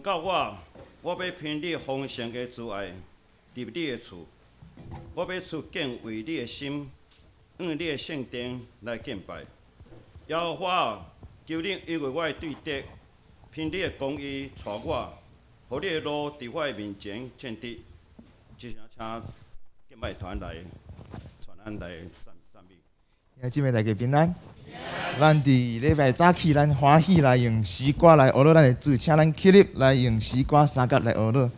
到我，我欲憑你豐盛的慈愛入你的厝，我欲出敬畏你的心，往你的聖殿來敬拜。耶和華啊，求你醫治我的對敵，憑你的公義帶我，予你的路佇我的面前正直。接下來請敬拜團來帶咱來讚讚美。兄弟姊妹大家平安。咱佇禮拜早起，咱歡喜來用詩歌來呵咾咱的主，請咱起立來用詩歌三甲來呵咾。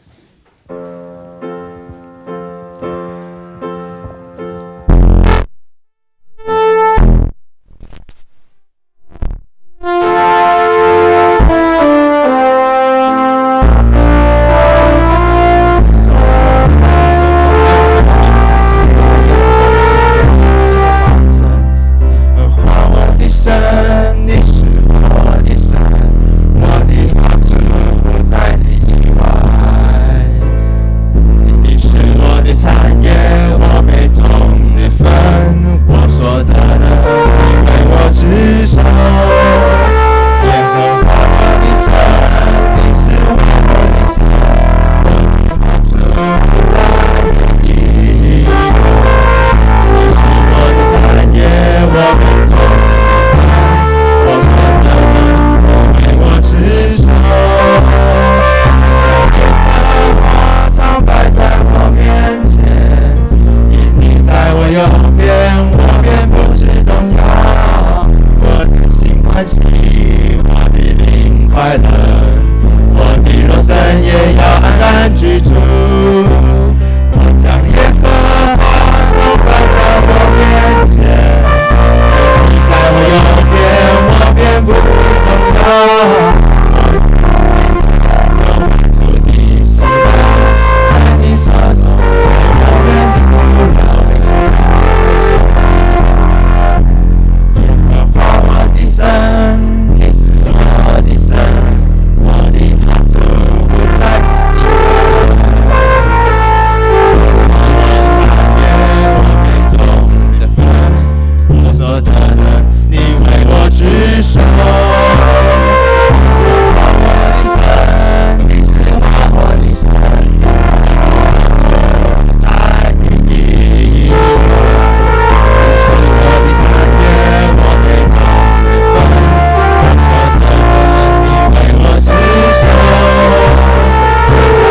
神，你是我的神，我的好處不在你以外。你是我的產業，我杯中的分，我所得的，你為我持守。耶和華我的神，你是我的神，我的好處不在你以外。你是我的產業，我杯中的分，我所得的，你為我持守。將耶和華常擺在我面前，因你在我右邊，我便不致動搖。我的心歡喜，我的靈快樂，我的肉身也要安然居住。我將耶和華常擺在我面前，因你在我右邊，我便不致動搖。我面前有滿足的喜樂，在你手中有永遠的福樂。耶和華我的神，你是我的神，我的好處不在你以外。你是我的產業，我杯中的分，我所得的，你為我持守。耶和華我的神，你是我的神，我的好處不在你以外。你是我的產業，我杯中的分，我所得的，你為我持守。我將耶和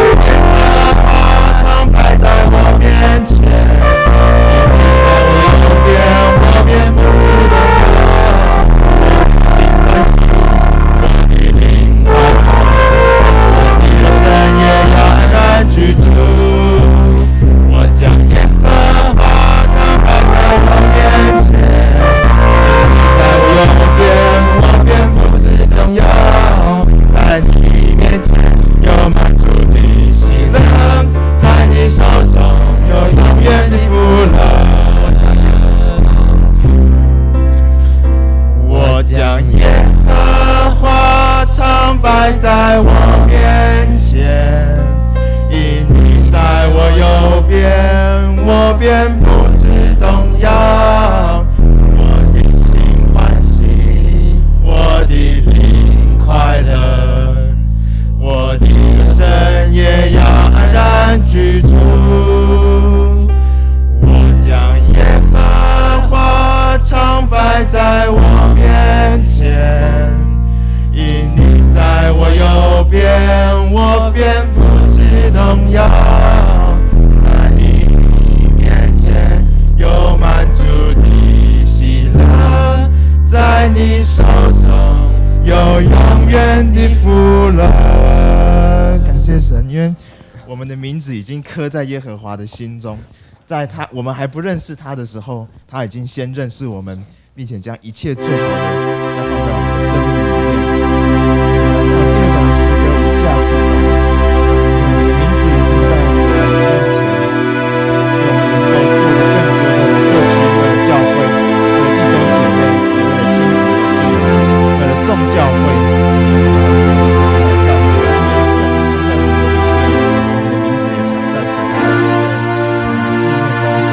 華常擺在我面前，因你在我右邊，我便不致動搖。我的心歡喜，我的靈快樂，我的肉身也要安然居住。我將耶和華常擺在我面前，因你在我右邊，我便不致動搖。在你面前有滿足的喜樂，在你手中有永遠的福樂。我將耶和華常擺在我面前，因你在我右邊，我便不致動搖。我的心歡喜，我的靈快樂，我的肉身也要安然居住。我將耶和華常擺在我面前，因你在我右邊，我便不致動搖。在你面前有滿足的喜樂，在你手中有永遠的福樂。感謝神，因為我們的名字已經刻在耶和華的心中，在他我們還不認識他的時候，他已經先認識我們，並且將一切最好的要放在我們的生命裡面。我們來唱第二首的詩歌《無價之寶》，我們的名字已經在神的面前，願我們能夠做得更多，為了社區，為了教會，為了弟兄姐妹，也為了天國的事，為了眾教會，我們用這首詩歌來讚美。願聖靈藏在我們的裡面，我們的名字也藏在神的紀念當中。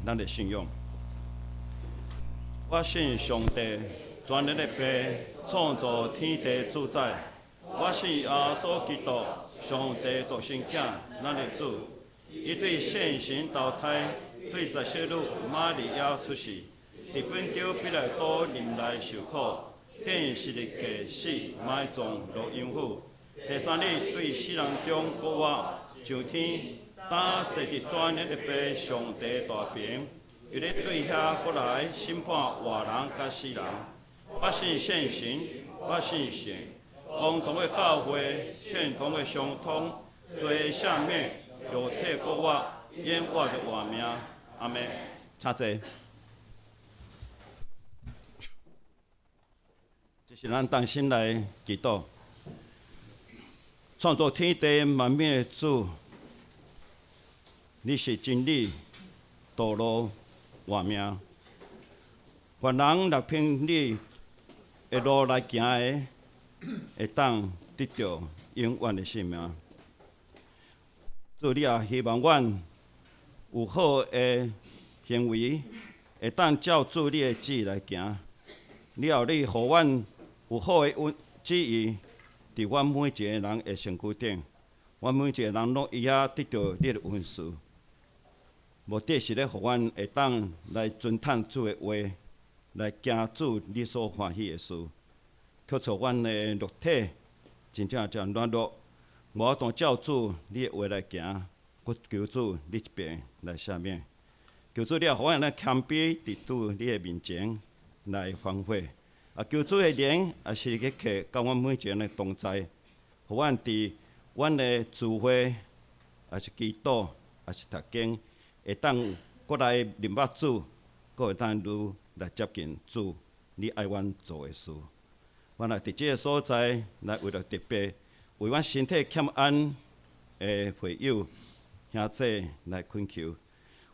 咱的信仰。我信上帝，全能的父，創造天地主宰。我信耶穌基督，上帝獨生囝，咱的主。伊對聖神投胎，對十色女瑪利亞出世，佇本丟彼拉多任內受苦，釘十字架死，埋葬落陰府。第三日對死人中復活，上天，擔坐佇全能的父上帝大爿，欲咧對遐閣來審判活人佮死人。我信聖神，我信聖公同的教會，聖徒的相通，罪赦免，肉體復活，永活的活命。阿們，請坐。這是咱同心來祈禱。創造天地萬物的主，你是真理、道路、活命。凡人若憑你的路來行的，會當得著永遠的生命。主，你也希望阮有好的行為，會當照主你的旨意來行。了後，你予阮有好的旨意，佇阮每一个人的身軀頂，阮每一个人攏伊遐得著你的恩賜。目的是咧，予阮會當來遵趁主的話，來行主你所歡喜的事，去除阮的肉體真正真軟弱，無法度照主你的話來行，閣求主你一邊來赦免。求主你也予阮來謙卑佇主你的面前來反悔。啊，求主的靈也時時刻刻佮阮每一个人的同在，予阮佇阮的聚會，抑是祈禱，抑是讀經，會當閣來認捌主，閣會當愈來接近主，你愛阮做的事。阮來佇這个所在，來為著特別為阮身體欠安的會友兄姊來懇求，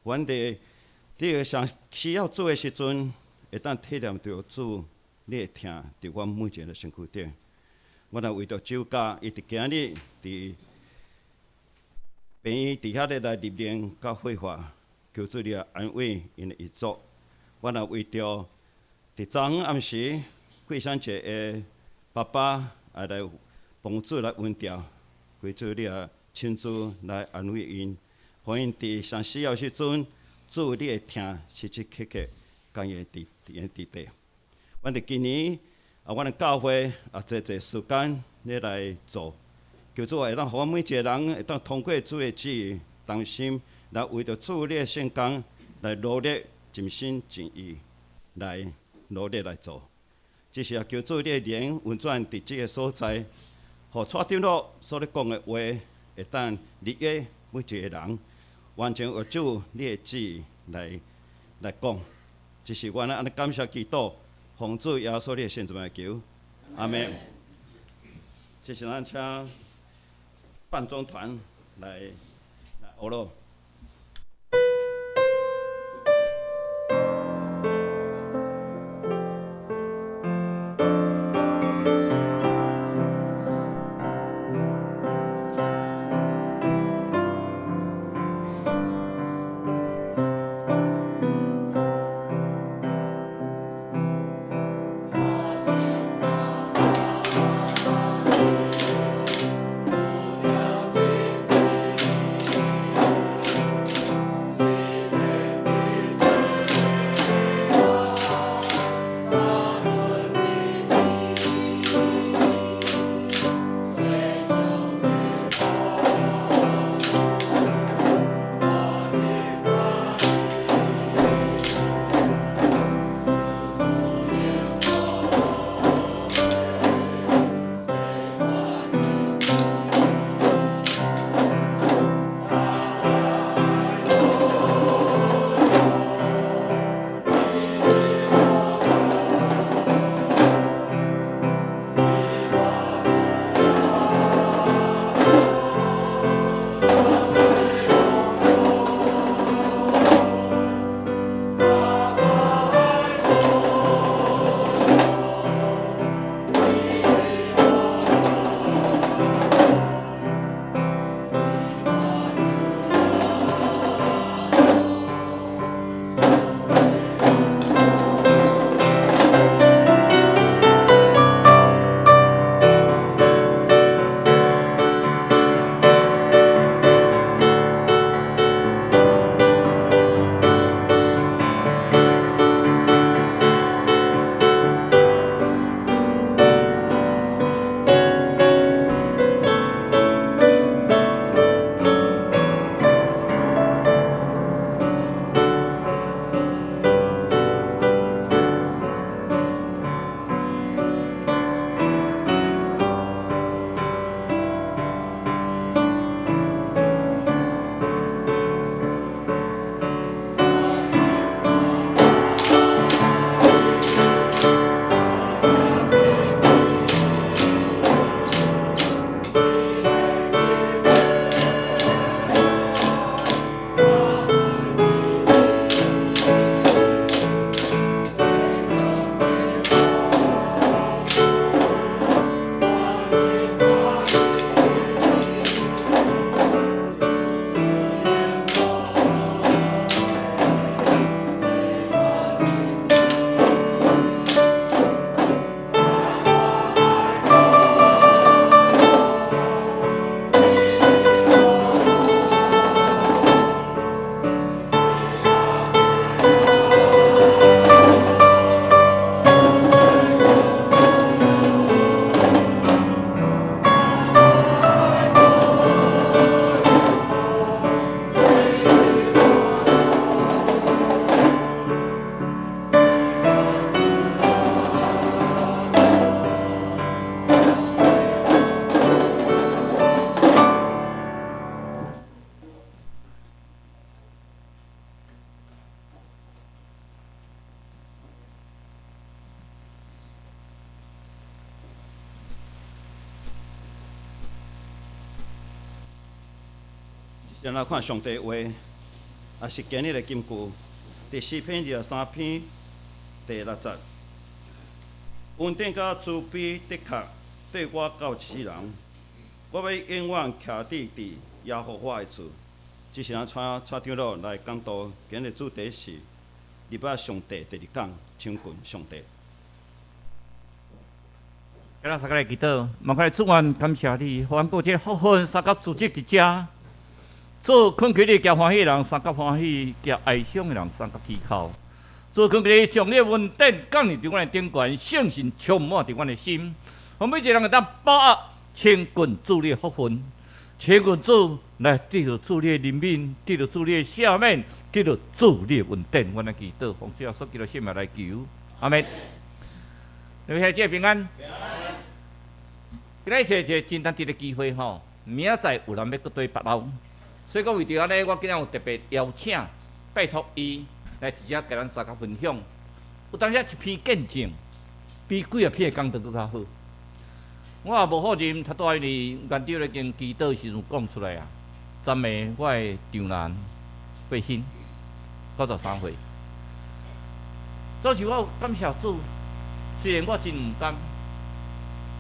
阮佇這个上需要主的時陣，會當體驗著主你的疼佇阮每一个的身軀頂。阮來為著酒駕，伊佇今日佇病院佇遐咧來入靈佮火化，求主你來安慰𪜶的遺族。阮來為著佇昨昏暗時，桂香姐的爸爸也來幫主來運掉，求主你也親自來安慰𪜶，予𪜶佇上需要時陣，主你的疼時時刻刻共伊佇佇佇底。阮佇今年啊，阮的教會也濟濟時間咧來做，求主會當予阮每一个人會當通過主的旨意，同心來為著主你的聖工來努力，盡心盡意來努力來做。只是啊，求主你的靈運轉佇這个所在，予蔡長老所咧講的話，會當利益每一个人，完全按主你的旨意來來講。這是阮按呢感謝祈禱，奉主耶穌你的聖名來求，阿們。這是咱請伴奏團來來學咯。我然後看上帝話，也是今日的金句，佇詩篇23篇第六節。恩典佮慈悲的確綴我到一世人，我欲永遠徛佇佇耶和華的厝。這是咱蔡蔡長老來講道，今日主題是入捌上帝第二講，親近上帝。咱三個來祈禱，望來主願感謝你，予阮閣有這個福分，相佮聚集佇遮，做懇求你交歡喜的人，相佮歡喜；交哀傷的人，相佮祈哭。做懇求你將你的恩典降臨佇阮的頂懸，聖神充滿佇阮的心，予每一個人會當把握親近主你的福分，親近主來得著主你的憐憫，得著主你的赦免，得著主你的恩典。阮來祈禱，奉主耶穌基督聖名來求，阿們。兩位兄姊平安。今日是一個真難得的機會吼，明仔載有人欲閣對北歐，所以講為著按呢，我今仔有特別邀請，拜託伊來佇遮共咱相佮分享。有當時一篇見證，比幾仔篇的講道閣較好。我也無否認，頭拄仔因為院長咧經祈禱時陣講出來啊，昨暝我的丈人過身，93歲。總是我有感謝主，雖然我真毋甘。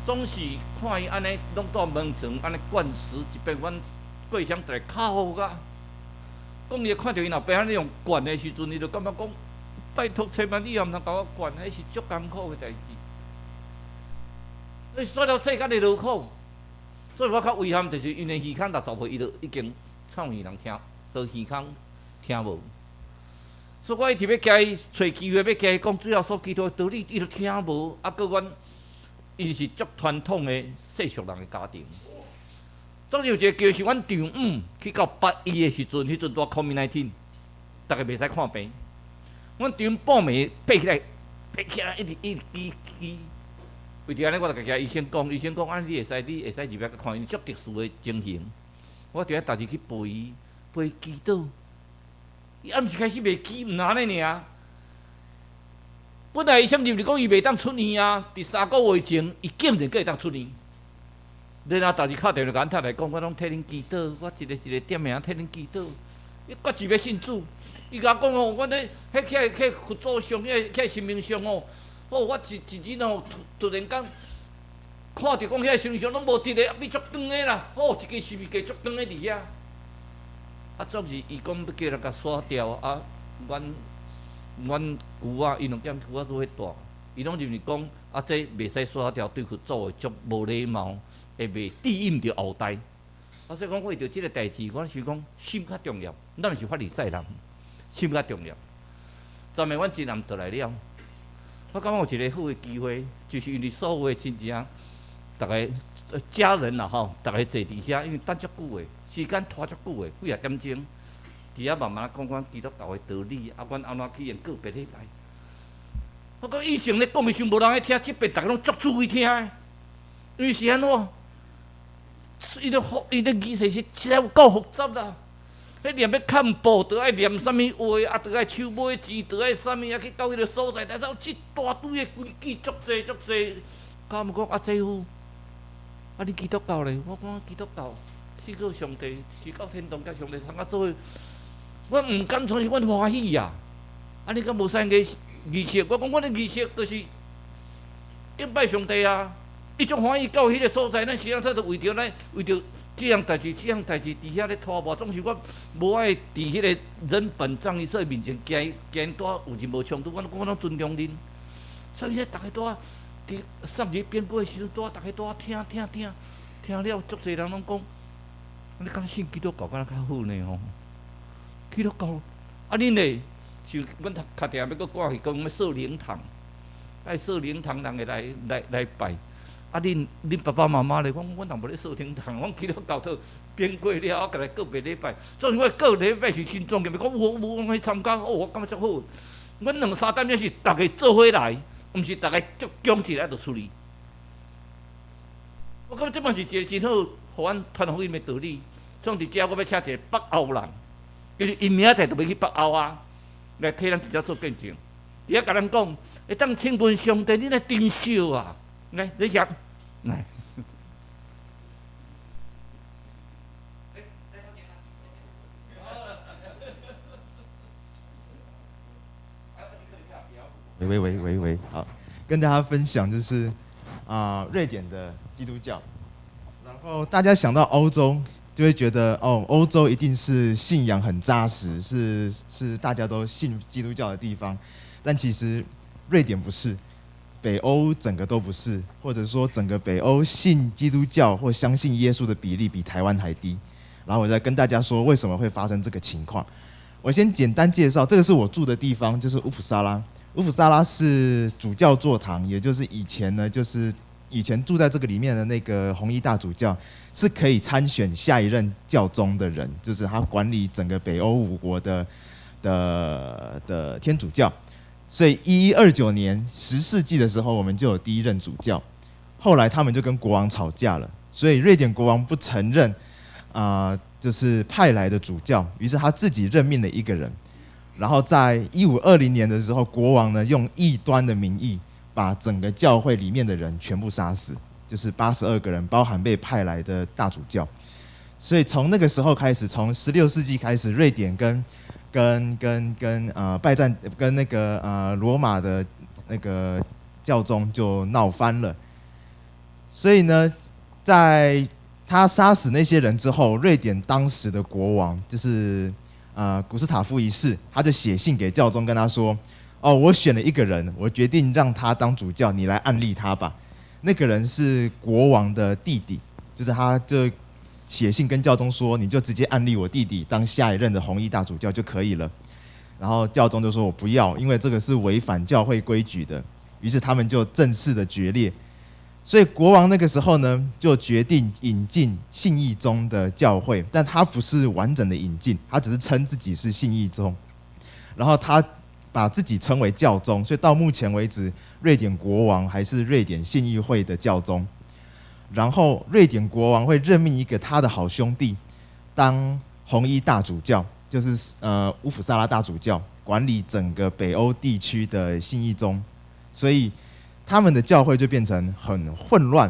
總是看伊按呢，攏蹛門床按呢灌食一遍，阮過雙逐个哭甲，講伊看著𪜶老爸按呢用灌的時陣，伊就感覺講，拜託千萬以後毋通共我灌，彼是足艱苦的代誌。你煞了世間的勞苦，所以我較遺憾，就是因為耳孔60歲，伊就已經臭耳人聽，都耳孔聽無。所以我一直欲共伊揣機會，欲共伊講主耶穌基督的道理，伊就聽無。啊，閣阮。伊是足傳統的世俗人的家庭。總是有一個機會是阮丈母去到北醫的時陣，彼陣拄 COVID-19，逐家袂使看病。阮丈母半暝爬起來，爬起來一直一直記記。為著按呢，我就共醫生講，醫生講按呢你會使入來看𪜶足特殊的情形。我佇遐逐日去陪伊，陪伊祈禱。伊暗時開始袂記，毋若按呢爾。本來醫生認為講伊袂當出院啊，佇3個月前，伊竟然閣會當出院。然後逐日敲電話共阮太太講，我攏替恁祈禱，我一個一個點名替恁祈禱。伊決志欲信主，伊共我講吼，阮咧彼起去佛祖像，彼個神明像吼，哦，我一一日吼，突然間看著講遐神明像攏無佇咧，變足長的啦，哦，一支十字架足長的佇遐。啊，總是伊講欲叫人共刷掉啊，阮。阮姑仔，𪜶兩間姑仔做彼大，伊攏認為講啊，這袂使刷掉，對佛祖的足無禮貌，會袂庇蔭著後代。啊，所以講為著這个代誌，我想講心較重要，咱毋是法利賽人，心較重要。昨暝阮真暗倒來了，我感覺有一個好的機會，就是因為所有的親情，逐个家人啦吼，逐个坐佇遐，因為等足久的，時間拖足久的，幾仔點鐘。佇遐慢慢講講基督教的道理，啊，阮按怎去用個別禮拜。我講以前咧講的時陣無人愛聽，這擺逐家攏足注意聽的，因為是按怎？伊咧複，伊咧儀式是實在有夠複雜啦。彼念欲崁布，著愛念啥物話，啊，著愛手尾錢，著愛啥物啊，去到彼个所在，但是有一大堆的規矩，足濟足濟。佮阮講啊，姐夫，啊，你基督教咧？我講基督教，信靠上帝，是到天堂佮上帝參加做伙。我毋甘，創是阮歡喜啊！啊，你敢無啥個儀式？我講阮的儀式就是敬拜上帝啊！伊足歡喜到彼个所在，咱是按怎就為著咱為著這項代誌，這項代誌佇遐咧拖磨，總是我無愛佇彼个人本葬儀社面前驚驚帶有任何衝突，我攏尊重恁。所以咧，逐家拄仔佇送入變過的時陣，拄仔逐家拄仔聽聽聽聽了，足濟人攏講，你敢信基督教敢若較好呢吼？基督教，啊恁咧？像阮較定欲閣趕去講欲設靈堂，愛設靈堂，人會來來來拜。啊恁恁爸爸媽媽咧？講阮人無咧設靈堂，阮基督教徒變過了，啊，共來個別禮拜。所以我個禮拜是真莊嚴，講有有我去參加，哦，我感覺足好。阮兩三點鐘是逐家做伙來，毋是逐家足強一下就出去。我感覺這嘛是一個真好，予阮傳福音的道理。所以佇遮我欲請一個北歐人。因為𪜶明仔載就欲去北歐啊，來替咱直接做見證。佇遐共咱講，會當親近上帝，你來珍惜啊！來，你想，來。喂喂喂喂喂，好，跟大家分享就是瑞典的基督教。然後大家想到歐洲，就會覺得哦，歐洲一定是信仰很扎實，是大家都信基督教的地方。但其實瑞典不是，北歐整個都不是，或者說整個北歐信基督教或相信耶穌的比例比台灣還低。然後我再跟大家說為什麼會發生這個情況。我先簡單介紹，這個是我住的地方，就是烏普薩拉。烏普薩拉是主教座堂，也就是以前呢，就是以前住在這個裡面的那個紅衣大主教，是可以參選下一任教宗的人，就是他管理整個北歐五國的天主教。所以1129年10世紀的時候，我們就有第一任主教。後來他們就跟國王吵架了，所以瑞典國王不承認就是派來的主教，於是他自己任命了一個人。然後在1520年的時候，國王呢用異端的名義，把整個教會裡面的人全部殺死，就是82個人，包含被派來的大主教。所以從那個時候開始，從16世紀開始，瑞典跟拜占跟那個羅馬的那個教宗就鬧翻了。所以呢，在他殺死那些人之後，瑞典當時的國王就是古斯塔夫一世，他就寫信給教宗，跟他說：“哦，我選了一個人，我決定讓他當主教，你來按立他吧。”那個人是國王的弟弟，就是他就寫信跟教宗說：“你就直接按立我弟弟當下一任的紅衣大主教就可以了。”然後教宗就說：“我不要，因為這個是違反教會規矩的。”於是他們就正式的決裂。所以國王那個時候呢，就決定引進信義宗的教會，但他不是完整的引進，他只是稱自己是信義宗，然後他把自己稱為教宗，所以到目前為止，瑞典國王還是瑞典信義會的教宗。然後瑞典國王會任命一個他的好兄弟當紅衣大主教，就是烏普薩拉大主教，管理整個北歐地區的信義宗，所以他們的教會就變成很混亂，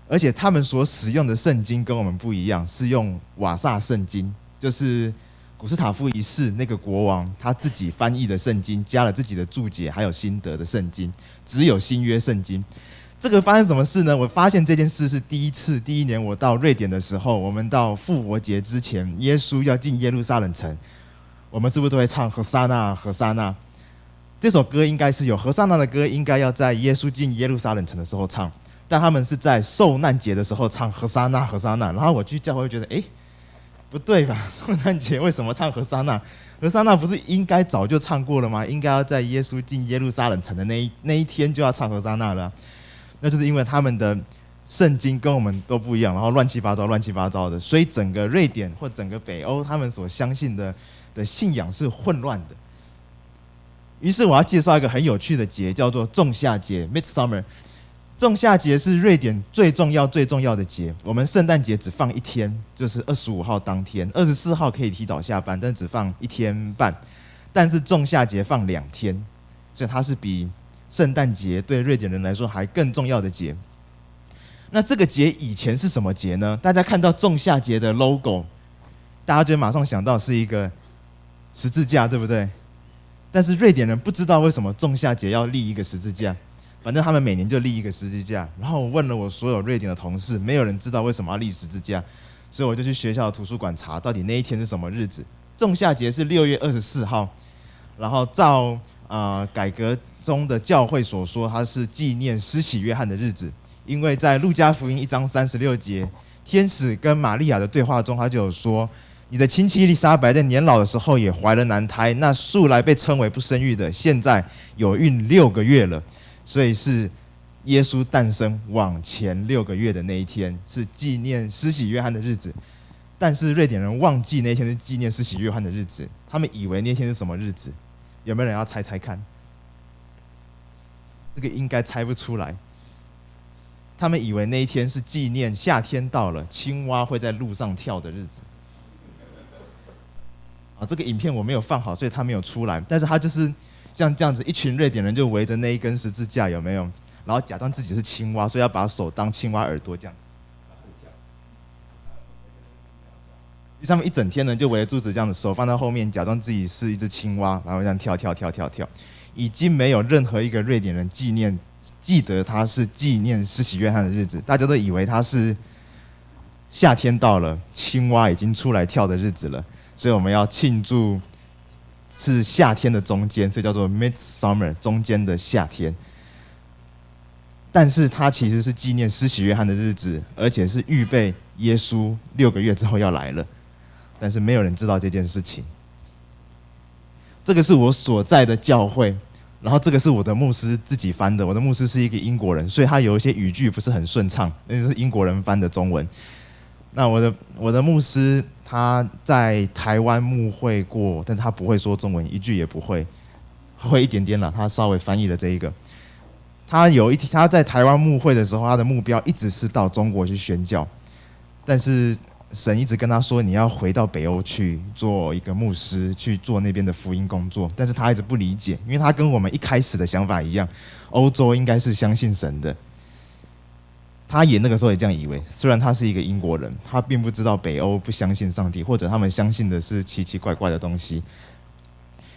而且他們所使用的聖經跟我們不一樣，是用瓦薩聖經，就是古斯塔夫一世那個國王他自己翻譯的聖經，加了自己的注解還有心得的聖經，只有新約聖經。這個發生什麼事呢？我發現這件事是第一次，第一年我到瑞典的時候，我們到復活節之前，耶穌要進耶路撒冷城，我們是不是都會唱和散那和散那？這首歌應該是有和散那的歌，應該要在耶穌進耶路撒冷城的時候唱，但他們是在受難節的時候唱和散那和散那。然後我去教會覺得，哎，不對吧？受難節為什麼唱和散那？和散那不是應該早就唱過了嗎？應該要在耶穌進耶路撒冷城的那一天就要唱和散那了。那就是因為他們的聖經跟我們都不一樣，然後亂七八糟、亂七八糟的，所以整個瑞典或整個北歐，他們所相信的信仰是混亂的。於是我要介紹一個很有趣的節，叫做仲夏節（Midsummer）。仲夏節是瑞典最重要、最重要的節。我們聖誕節只放一天，就是25號當天，24號可以提早下班，但只放一天半。但是仲夏節放2天，所以它是比聖誕節對瑞典人來說還更重要的節。那這個節以前是什麼節呢？大家看到仲夏節的 logo，大家就馬上想到是一個十字架，對不對？但是瑞典人不知道為什麼仲夏節要立一個十字架，反正他們每年就立一個十字架。然後我問了我所有瑞典的同事，沒有人知道為什麼要立十字架，所以我就去學校的圖書館查，到底那一天是什麼日子。仲夏節是6月24號，然後照改革宗的教會所說，它是紀念施洗約翰的日子，因為在路加福音1章36節，天使跟瑪利亞的對話中，他就有說：你的親戚伊麗莎白在年老的時候也懷了男胎，那素來被稱為不生育的，現在有孕六個月了。所以是耶穌誕生往前六個月的那一天，是紀念施洗約翰的日子。但是瑞典人忘記那天是紀念施洗約翰的日子，他們以為那天是什麼日子？有沒有人要猜猜看？這個應該猜不出來。他們以為那一天是紀念夏天到了，青蛙會在路上跳的日子。啊，這個影片我沒有放好，所以它沒有出來。但是他就是像這樣子，一群瑞典人就圍着那一根十字架，有沒有？然後假裝自己是青蛙，所以要把手當青蛙耳朵這樣。上面一整天呢，就圍着柱子這樣子，手放在後面，假裝自己是一隻青蛙，然後這樣跳跳跳跳跳。已經沒有任何一個瑞典人紀念記得他是紀念施洗約翰的日子，大家都以為他是夏天到了，青蛙已經出來跳的日子了，所以我們要慶祝是夏天的中間，所以叫做 Midsummer 中間的夏天。但是它其實是紀念施洗約翰的日子，而且是預備耶穌6個月之後要來了，但是沒有人知道這件事情。這個是我所在的教會，然後這個是我的牧師自己翻的。我的牧師是一個英國人，所以他有一些語句不是很順暢，那是英國人翻的中文。那我的牧師他在台灣牧會過，但他不會說中文，一句也不會，會一點點啦。他稍微翻譯了這一個。他有一天他在台灣牧會的時候，他的目標一直是到中國去宣教，但是神一直跟他說，你要回到北歐去做一個牧師，去做那邊的福音工作。但是他一直不理解，因為他跟我們一開始的想法一樣，歐洲應該是相信神的。他也那個時候也這樣以為，雖然他是一個英國人，他並不知道北歐不相信上帝，或者他們相信的是奇奇怪怪的東西。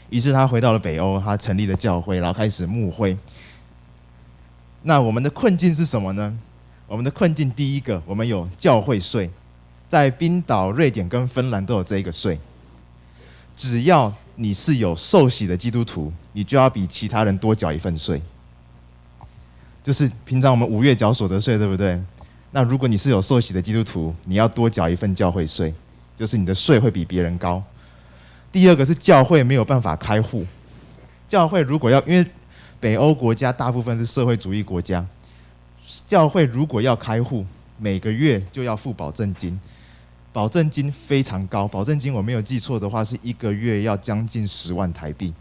於是他回到了北歐，他成立了教會，然後開始牧會。那我們的困境是什麼呢？我們的困境第一個，我們有教會稅，在冰島、瑞典跟芬蘭都有這一個稅。只要你是有受洗的基督徒，你就要比其他人多繳一份稅。就是平常我們5月繳所得稅，對不對？那如果你是有受洗的基督徒，你要多繳一份教會稅，就是你的稅會比別人高。第二個是教會沒有辦法開戶，教會如果要，因為北歐國家大部分是社會主義國家，教會如果要開戶，每個月就要付保證金，保證金非常高，保證金我沒有記錯的話，是一個月要將近10萬台幣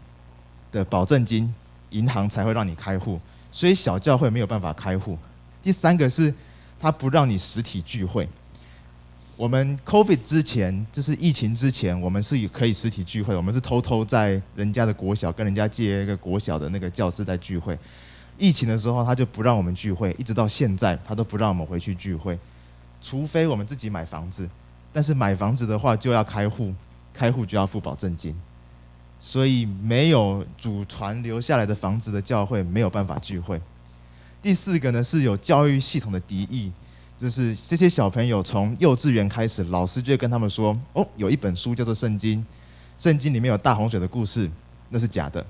的保證金，銀行才會讓你開戶，所以小教會沒有辦法開戶。第三個是，他不讓你實體聚會。我們 COVID 之前，就是疫情之前，我們是可以實體聚會，我們是偷偷在人家的國小跟人家借一個國小的那個教室在聚會。疫情的時候，他就不讓我們聚會，一直到現在，他都不讓我們回去聚會，除非我們自己買房子。但是買房子的話就要開戶，開戶就要付保證金，所以沒有祖傳留下來的房子的教會沒有辦法聚會。第四個呢，是有教育系統的敵意。就是這些小朋友從幼稚園開始，老師就會跟他們說：“哦，有一本書叫做聖經，聖經裡面有大洪水的故事，那是假的。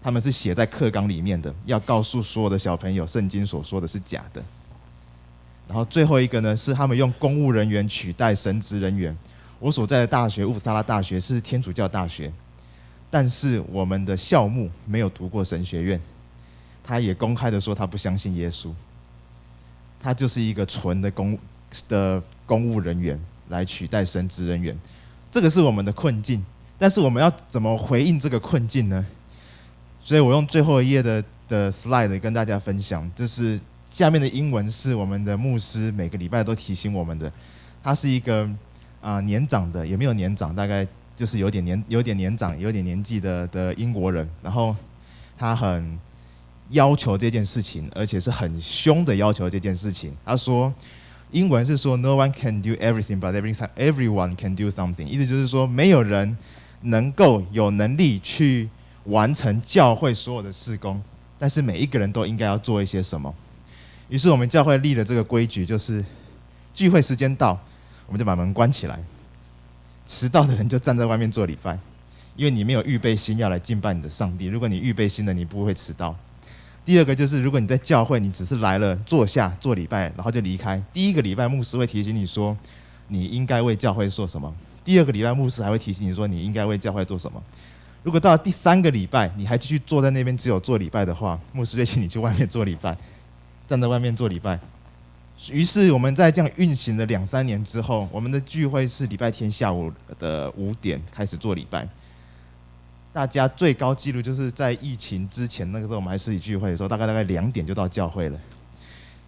他們是寫在課綱裡面的，要告訴所有的小朋友，聖經所說的是假的。”然後最後一個呢，是他們用公務人員取代神職人員。我所在的大學烏普薩拉大學是天主教大學，但是我們的校牧沒有讀過神學院，他也公開的說他不相信耶穌。他就是一個純的公務人員來取代神職人員，這個是我們的困境。但是我們要怎麼回應這個困境呢？所以我用最後一頁的 slide 跟大家分享，就是下面的英文是我們的牧師每個禮拜都提醒我們的。他是一個年長的，也沒有年長，大概就是有點年長、有點年紀的英國人。然後他很要求這件事情，而且是很兇的要求這件事情。他說，英文是說 “No one can do everything, but everyone can do something”，意思就是說，沒有人能夠有能力去完成教會所有的事工，但是每一個人都應該要做一些什麼。於是我們教會立了這個規矩，就是聚會時間到，我們就把門關起來，遲到的人就站在外面做禮拜，因為你沒有預備心要來敬拜你的上帝。如果你預備心了，你不會遲到。第二個就是，如果你在教會，你只是來了坐下做禮拜，然後就離開。第一個禮拜牧師會提醒你說，你應該為教會做什麼。第二個禮拜牧師還會提醒你說，你應該為教會做什麼。如果到了第三個禮拜，你還繼續坐在那邊只有做禮拜的話，牧師就請你去外面做禮拜，站在外面做禮拜。於是我們在這樣運行了兩三年之後，我們的聚會是禮拜天下午的5點開始做禮拜。大家最高紀錄就是在疫情之前那個時候，我們還實體聚會的時候，大概2點就到教會了，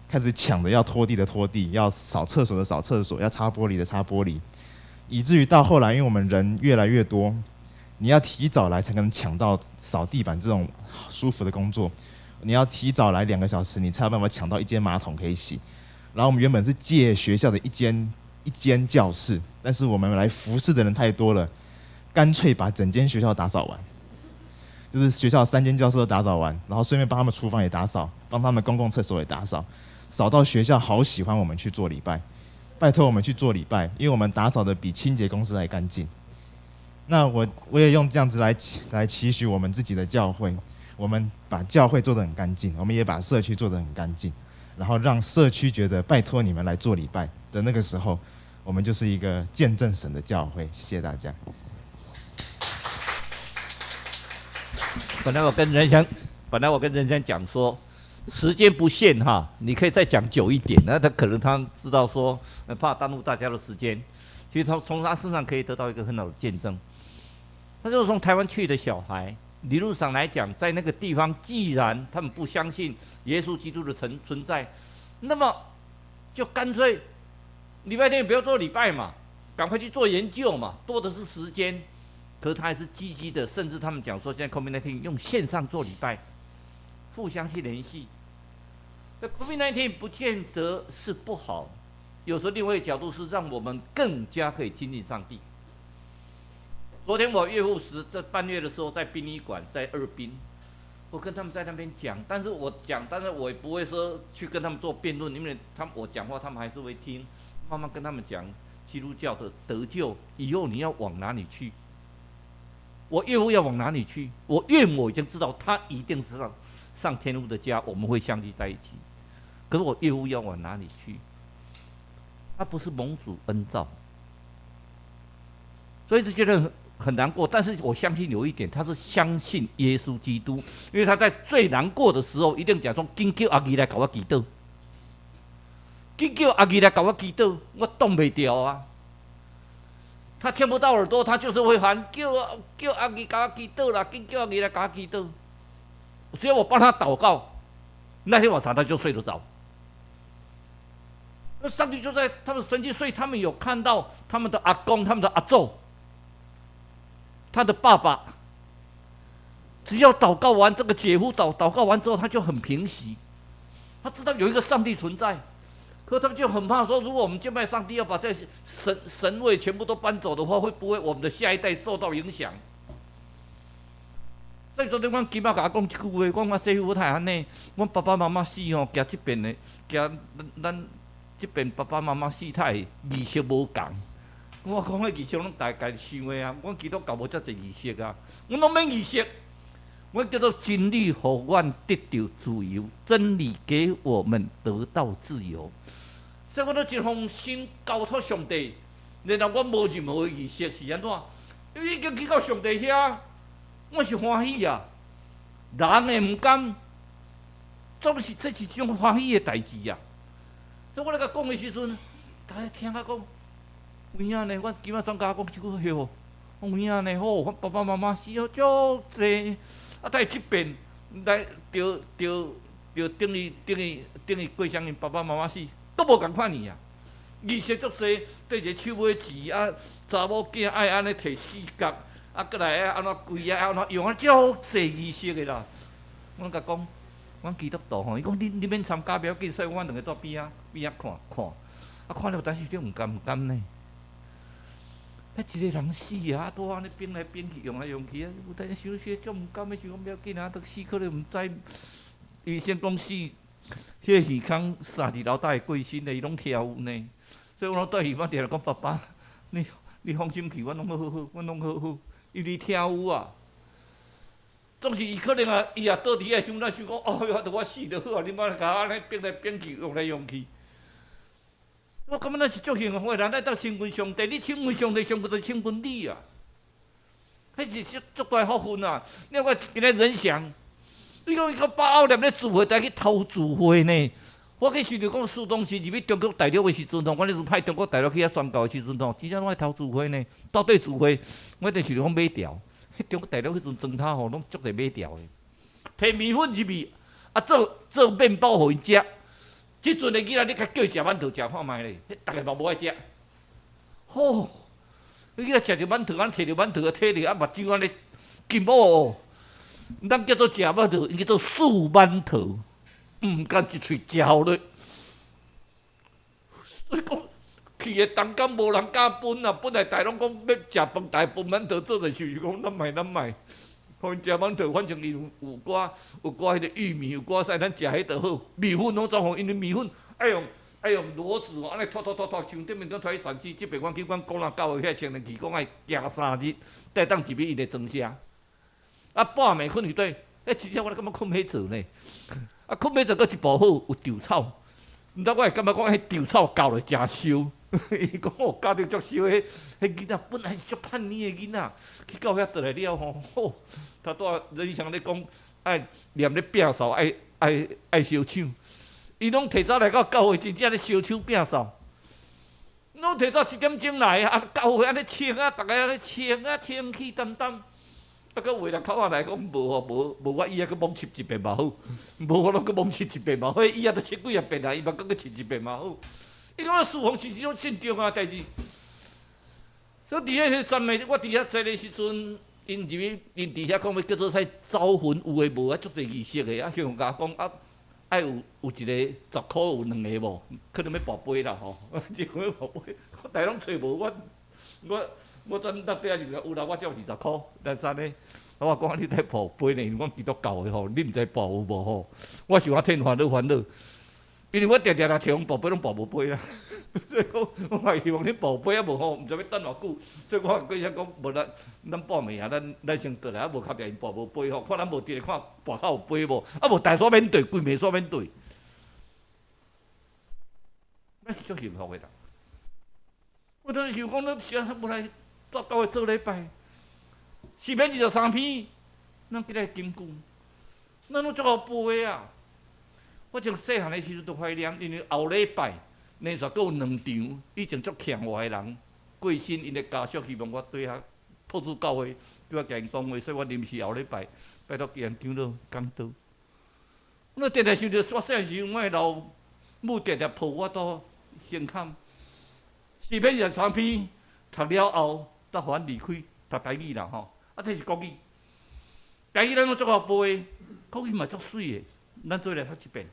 開始搶着要拖地的拖地，要掃廁所的掃廁所，要擦玻璃的擦玻璃，以至於到後來，因為我們人越來越多，你要提早來才能搶到掃地板這種舒服的工作，你要提早來2個小時，你才有辦法搶到一間馬桶可以洗。然後我們原本是借學校的一間教室，但是我們來服侍的人太多了，乾脆把整間學校打掃完，就是學校三間教室都打掃完，然後順便幫他們廚房也打掃，幫他們公共廁所也打掃，掃到學校好喜歡我們去做禮拜，拜託我們去做禮拜，因為我們打掃的比清潔公司還乾淨。那我也用這樣子來期許我們自己的教會，我們把教會做得很乾淨，我們也把社區做得很乾淨，然後讓社區覺得拜託你們來做禮拜的那個時候，我們就是一個見證神的教會。謝謝大家。本來我跟人家講說，時間不限哈，你可以再講久一點。那他可能他知道說，怕耽誤大家的時間。其實他從他身上可以得到一個很好的見證。他就是從台灣去的小孩，理論上來講，在那個地方，既然他們不相信耶穌基督的存在，那麼就乾脆禮拜天也不要做禮拜嘛，趕快去做研究嘛，多的是時間。可是他還是積極的，甚至他們講說，現在 COVID-19 用線上做禮拜，互相去聯繫。那 COVID-19 不見得是不好，有時候另外一個角度是讓我們更加可以親近上帝。昨天我岳父時這半月的時候，在殯儀館，在二殯，我跟他們在那邊講，但是我講，但是我也不會說去跟他們做辯論，因為他們我講話，他們還是會聽。慢慢跟他們講基督教的得救，以後你要往哪裡去？我岳父要往哪裡去？我岳母已經知道他一定是上天父的家，我們會相聚在一起。可是我岳父要往哪裡去？他不是蒙主恩召，所以就覺得很難過。但是我相信有一點，他是相信耶穌基督，因為他在最難過的時候，一定講說：緊叫阿義來共我祈禱，緊叫阿義來共我祈禱，我擋袂牢啊！他聽不到耳朵，他就是會喊叫阿義共我祈禱啦，緊叫阿義來共我祈禱。只要我幫他禱告，那天晚上他就睡得着。那上帝就在他們神蹟，所以他們有看到他們的阿公、他們的阿祖、他的爸爸。只要禱告完，這個姐夫禱告完之後，他就很平息，他知道有一個上帝存在。可他們就很怕說，如果我們敬拜上帝，要把這些神位全部都搬走的話，會不會我們的下一代受到影響？所以昨天阮金仔共我講一句話，講我姐夫太按呢，阮爸爸媽媽死吼，行這邊的，行咱這邊爸爸媽媽死，太儀式無仝。我講彼儀式攏大家想的啊，阮基督教無遮濟儀式啊，阮攏免儀式。阮叫做真理，予阮得著自由，真理給我們得到自由。所以我都一封信交託上帝，然後我無任何儀式是按怎？因為已經去到上帝遐，我是歡喜啊！人會毋甘，總是這是一種歡喜的代誌啊！所以我咧共講的時陣，大家聽我講，有影呢？我今仔轉共我講一句話，有影呢？吼，我爸爸媽媽死了足濟，啊，在這邊來著著著等於過身𪜶爸爸媽媽死。都無仝款爾啊！儀式足濟，綴一個手尾錢啊，查某囝愛按呢提四角，啊，閣來愛按怎跪啊，按怎用啊，足濟儀式的啦。阮共講，阮基督徒吼，伊講你免參加，袂要緊，所以阮兩個蹛邊仔邊仔看看，啊看了有當時就毋甘毋甘呢。彼一個人死啊，拄按呢變來變去，用來用去啊，有當時想想足毋甘的，想講袂要緊啊，都死可能毋知。醫生講死，彼個耳孔三佇樓頂會過身的，伊攏聽有呢。所以我對伊，我定定講爸爸，你放心去，阮攏好好，阮攏好好，因為你聽有啊。總是伊可能啊，伊也倒佇遐想，咱想講，哦喲，著我死就好啊，你莫共我按呢變來變去，用來用去。我感覺咱是足幸福的人，咱當親近上帝，你親近上帝，上帝就親近你啊。彼是足大福分啊！你看我今日人想，你講伊個把後粒咧聚會，台去偷聚會呢？我去想著講，蘇東時入去中國大陸的時陣吼，阮彼陣派中國大陸去遐宣教的時陣吼，真正攏愛偷聚會呢。到底聚會，我一定想著講買條。彼中國大陸彼陣磚頭吼，攏足濟買條的。提麵粉入去，啊做做麵包予𪜶食。這陣的囡仔，你共叫伊食饅頭食看覓咧？彼逐个嘛無愛食。吼！彼囡仔食著饅頭，按提著饅頭，提著啊目睭按呢金烏。咱叫做食饅頭，𪜶叫做素饅頭，毋甘一喙食予落。所以講，去的當工無人敢分啊！本來大家攏講欲食飯，大家分饅頭做者想想講，咱莫咱莫。予𪜶食饅頭，反正伊有寡彼个玉米，有寡啥，咱食彼就好。麵粉攏總予，因為麵粉愛用騾子吼，按呢拖拖拖拖，像頂面講拖去陝西這邊，阮去阮古蘭教會遐青年去講愛行3日，才會當入去𪜶的莊舍。啊，半暝睏佇底，欸，真正我感覺睏欲做呢。啊，睏欲做閣一步好，有稻草。毋知我會感覺講，彼稻草咬落誠燒。伊講哦，咬著足燒，彼囡仔本來是足叛逆的囡仔，去到遐轉來了吼，吼，頭拄仔任翔咧講，愛念咧摒掃，愛相搶。伊攏提早來到教會，真正咧相搶摒掃。攏提早7點鐘來啊，教會按呢清啊，逐家按呢清啊，清氣澹澹。啊，閣有的人較晚來講無吼，無我椅仔閣罔拭一遍嘛好，無我攏閣罔拭一遍嘛好，椅仔都拭幾仔遍啊，伊嘛閣閣拭一遍嘛好。伊感覺侍奉是一種真重要的代誌。所以佇遐讚美，我佇遐坐的時陣，𪜶入去，𪜶佇遐講欲叫做啥招魂有的無啊，足濟儀式的啊，向共講啊，愛有一個10箍有兩个無，可能欲跋杯啦吼，一個欲跋杯，我逐家攏揣無，我陣搭底入來有啦，我才有20箍，咱啥呢？我講你咧跋杯呢，因為阮基督教的吼，你毋知跋有無吼？我想我替𪜶煩惱煩惱，因為我定定來提阮跋杯攏跋無杯啊，所以講我嘛希望你跋杯啊無吼，毋知欲等偌久，所以我過遐講無咱咱半暝啊，咱先倒來啊，無較定𪜶跋無杯吼，看咱無佇咧看跋較有杯無，啊無大煞免綴，規暝煞免綴，咱是足幸福的啦。我當時想講，咱是按怎無來蹛教會做禮拜？詩篇23篇，咱記來根據，咱攏足夠背啊！我從細漢的時陣就懷念，因為後禮拜連續閣有兩場，以前足強我的人過身，𪜶的家屬希望我對遐托主教會對我共𪜶講話，所以我臨時後禮拜拜託基安長老講道。我定定想著我細漢時陣，我的老母定定抱我到胸坎。詩篇二十三篇讀了後，才予阮離開讀台語啦吼。啊，這是國語，台語咱攏足夠背，國語嘛足媠的，咱做來讀一遍。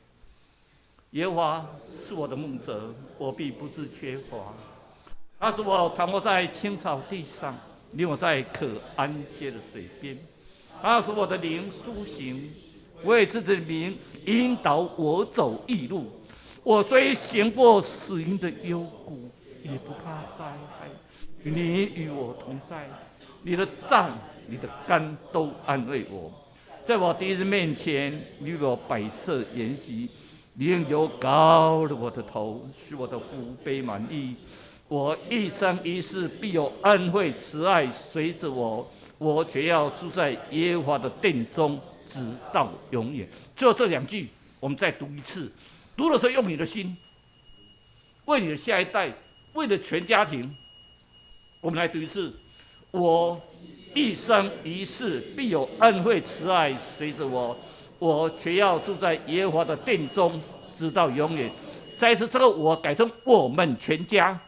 耶和華是我的牧者，我必不致缺乏。他使我躺臥在青草地上，領我在可安歇的水邊。他使我的靈甦醒，為自己的名引導我走義路。我雖行過死蔭的幽谷，也不怕災害。你與我同在，你的杖、你的竿都安慰我。在我敵人面前，你為我擺設筵席，你用油膏了我的頭，使我的福杯滿溢。我一生一世必有恩惠慈愛隨着我，我卻要住在耶和華的殿中，直到永遠。最後這兩句，我們再讀一次。讀的時候用你的心，為你的下一代，為了全家庭，我們來讀一次。我一生一世必有恩惠慈愛隨着我，我卻要住在耶和華的殿中，直到永遠。再一次，這個我改成我們全家，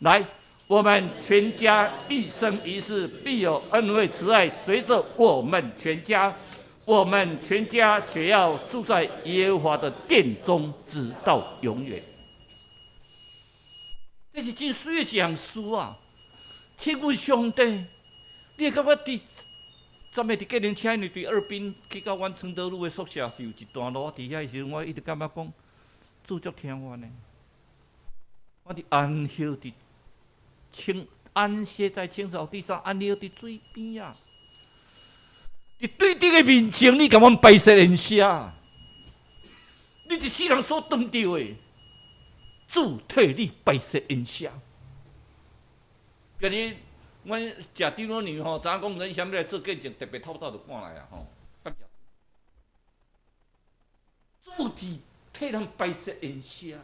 來，我們全家一生一世必有恩惠慈愛隨着我們全家，我們全家卻要住在耶和華的殿中，直到永遠。這是真媠的一項詩啊！請問上帝，你會感覺佇昨暝佇計程車，因為對二濱去到阮承德路的宿舍是有一段路，我佇遐的時陣，我一直感覺講，主足疼我呢。我佇安歇佇青安歇在青草地上，安歇佇水邊啊！佇對敵的面前，你共阮擺設筵席，你一世人所當著的，主替你擺設筵席。今日阮食長老娘吼，知影講人啥物來做見證，特別透早就趕來啊吼。主是替人擺設筵席。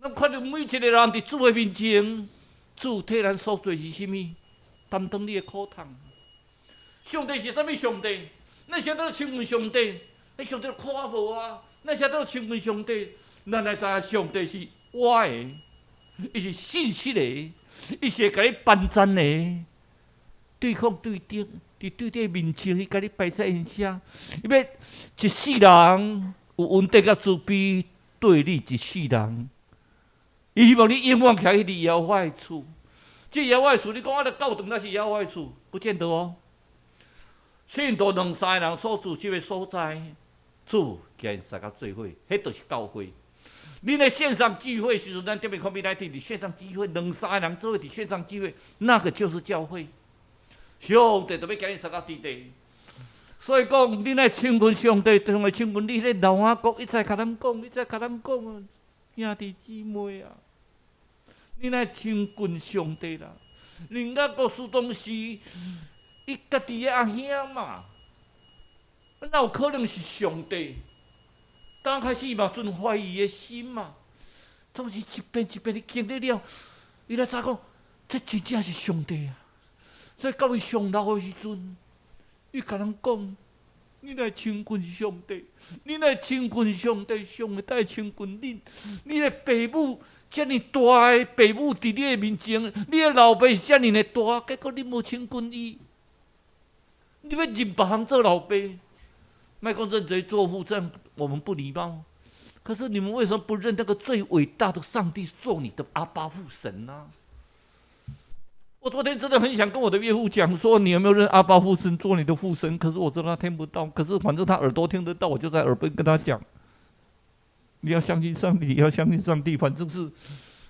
咱看著每一個人佇主的面前，主替咱所做是啥物？擔當你的苦痛。上帝是啥物上帝？咱啥都親近上帝，彼上帝看無啊？咱啥都親近上帝，咱來知影上帝是活的，伊是信實的，伊是會共你幫贊的。對抗對敵，佇對敵面前，伊共你擺設宴席，伊欲一世人有恩典佮慈悲對你一世人。伊希望你永遠徛佇耶和華的厝。這耶和華的厝，你講啊，教堂那是耶和華的厝，不見得哦。信徒兩三個人所聚集的所在，主共𪜶相佮做伙，彼就是教會。恁的線上聚會時陣，咱頂面看面來佇線上聚會，兩三個人做伙佇線上聚會，那個就是教會。上帝就欲共恁相佮佇地。所以講，恁愛親近上帝，上帝親近你。彼個老雅各一再共咱講，一再共咱講啊，兄弟姊妹啊，恁愛親近上帝啦。恁雅各書當時，伊家己的阿兄嘛，哪有可能是上帝？剛開始伊嘛存懷疑的心嘛，總是一遍一遍的經歷了，伊才知講，這真正是上帝啊！所以到伊上老的時陣，伊共人講：你來親近上帝，你來親近上帝，上帝愛親近恁。你的爸母遮爾大的爸母佇你的面前，你的老爸是遮爾的大，結果你無親近伊，你欲認別人做老爸？莫講認賊作父，這樣我們不禮貌。可是你們為什麼不認那個最偉大的上帝做你的阿爸父神呢？我昨天真的很想跟我的岳父講說，你有沒有認阿爸父神做你的父神？可是我知道他聽不到。可是反正他耳朵聽得到，我就在耳邊跟他講：你要相信上帝，你要相信上帝。反正是，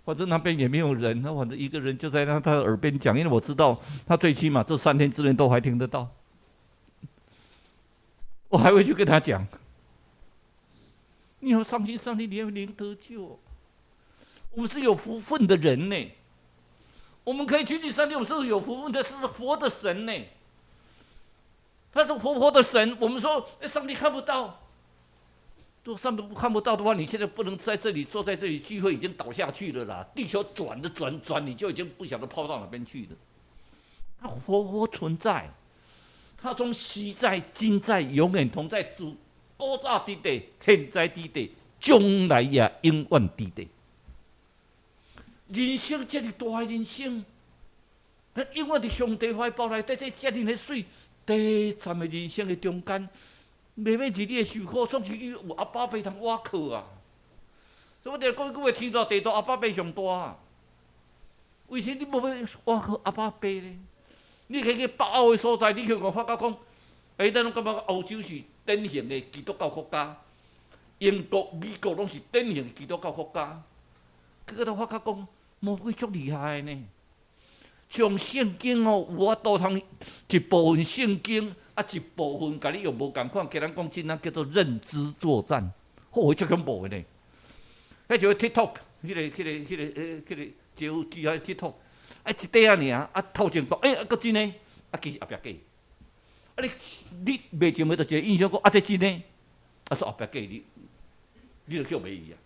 反正那邊也沒有人，那反正一個人就在那他的耳邊講，因為我知道他最起碼這3天之內都還聽得到。我還會去跟他講：你要相信上帝，你要靈得救。我們是有福分的人呢。我們可以親近上帝，我們是有福分的，是活的神呢。他是活活的神。我們說，上帝看不到，如果上帝看不到的話，你現在不能在這裡坐在這裡聚會，已經倒下去了啦。地球轉的轉轉，你就已經不曉得拋到哪邊去了。他活活存在，他從昔在、今在、永遠同在，自古早佇地，現在佇地，將來也永遠佇地。人生這麼大的人生，咱永遠佇上帝懷抱內底，這遮爾的媠，短暫的人生的中間，袂免日日的受苦，總是有阿爸爸通倚靠啊。所以我定講一句話：天大地大，阿爸爸上大啊。為啥你無欲倚靠阿爸爸咧？你去去北歐的所在，你去共發覺講，欸，咱攏感覺歐洲是典型的基督教國家，英國、美國攏是典型的基督教國家，結果都發覺講，魔鬼足厲害呢。像聖經哦，有法度通一部分聖經啊，一部分共你用無仝款，給咱講真，叫做認知作戰，好，足恐怖的呢。彼像 TikTok，彼個、招只啊 TikTok，啊一塊仔爾，啊頭前講，欸，啊閣真的，啊其實後壁假。啊你你袂前袂就一個印象講，啊這真的，啊說後壁假，你你就叫賣伊啊。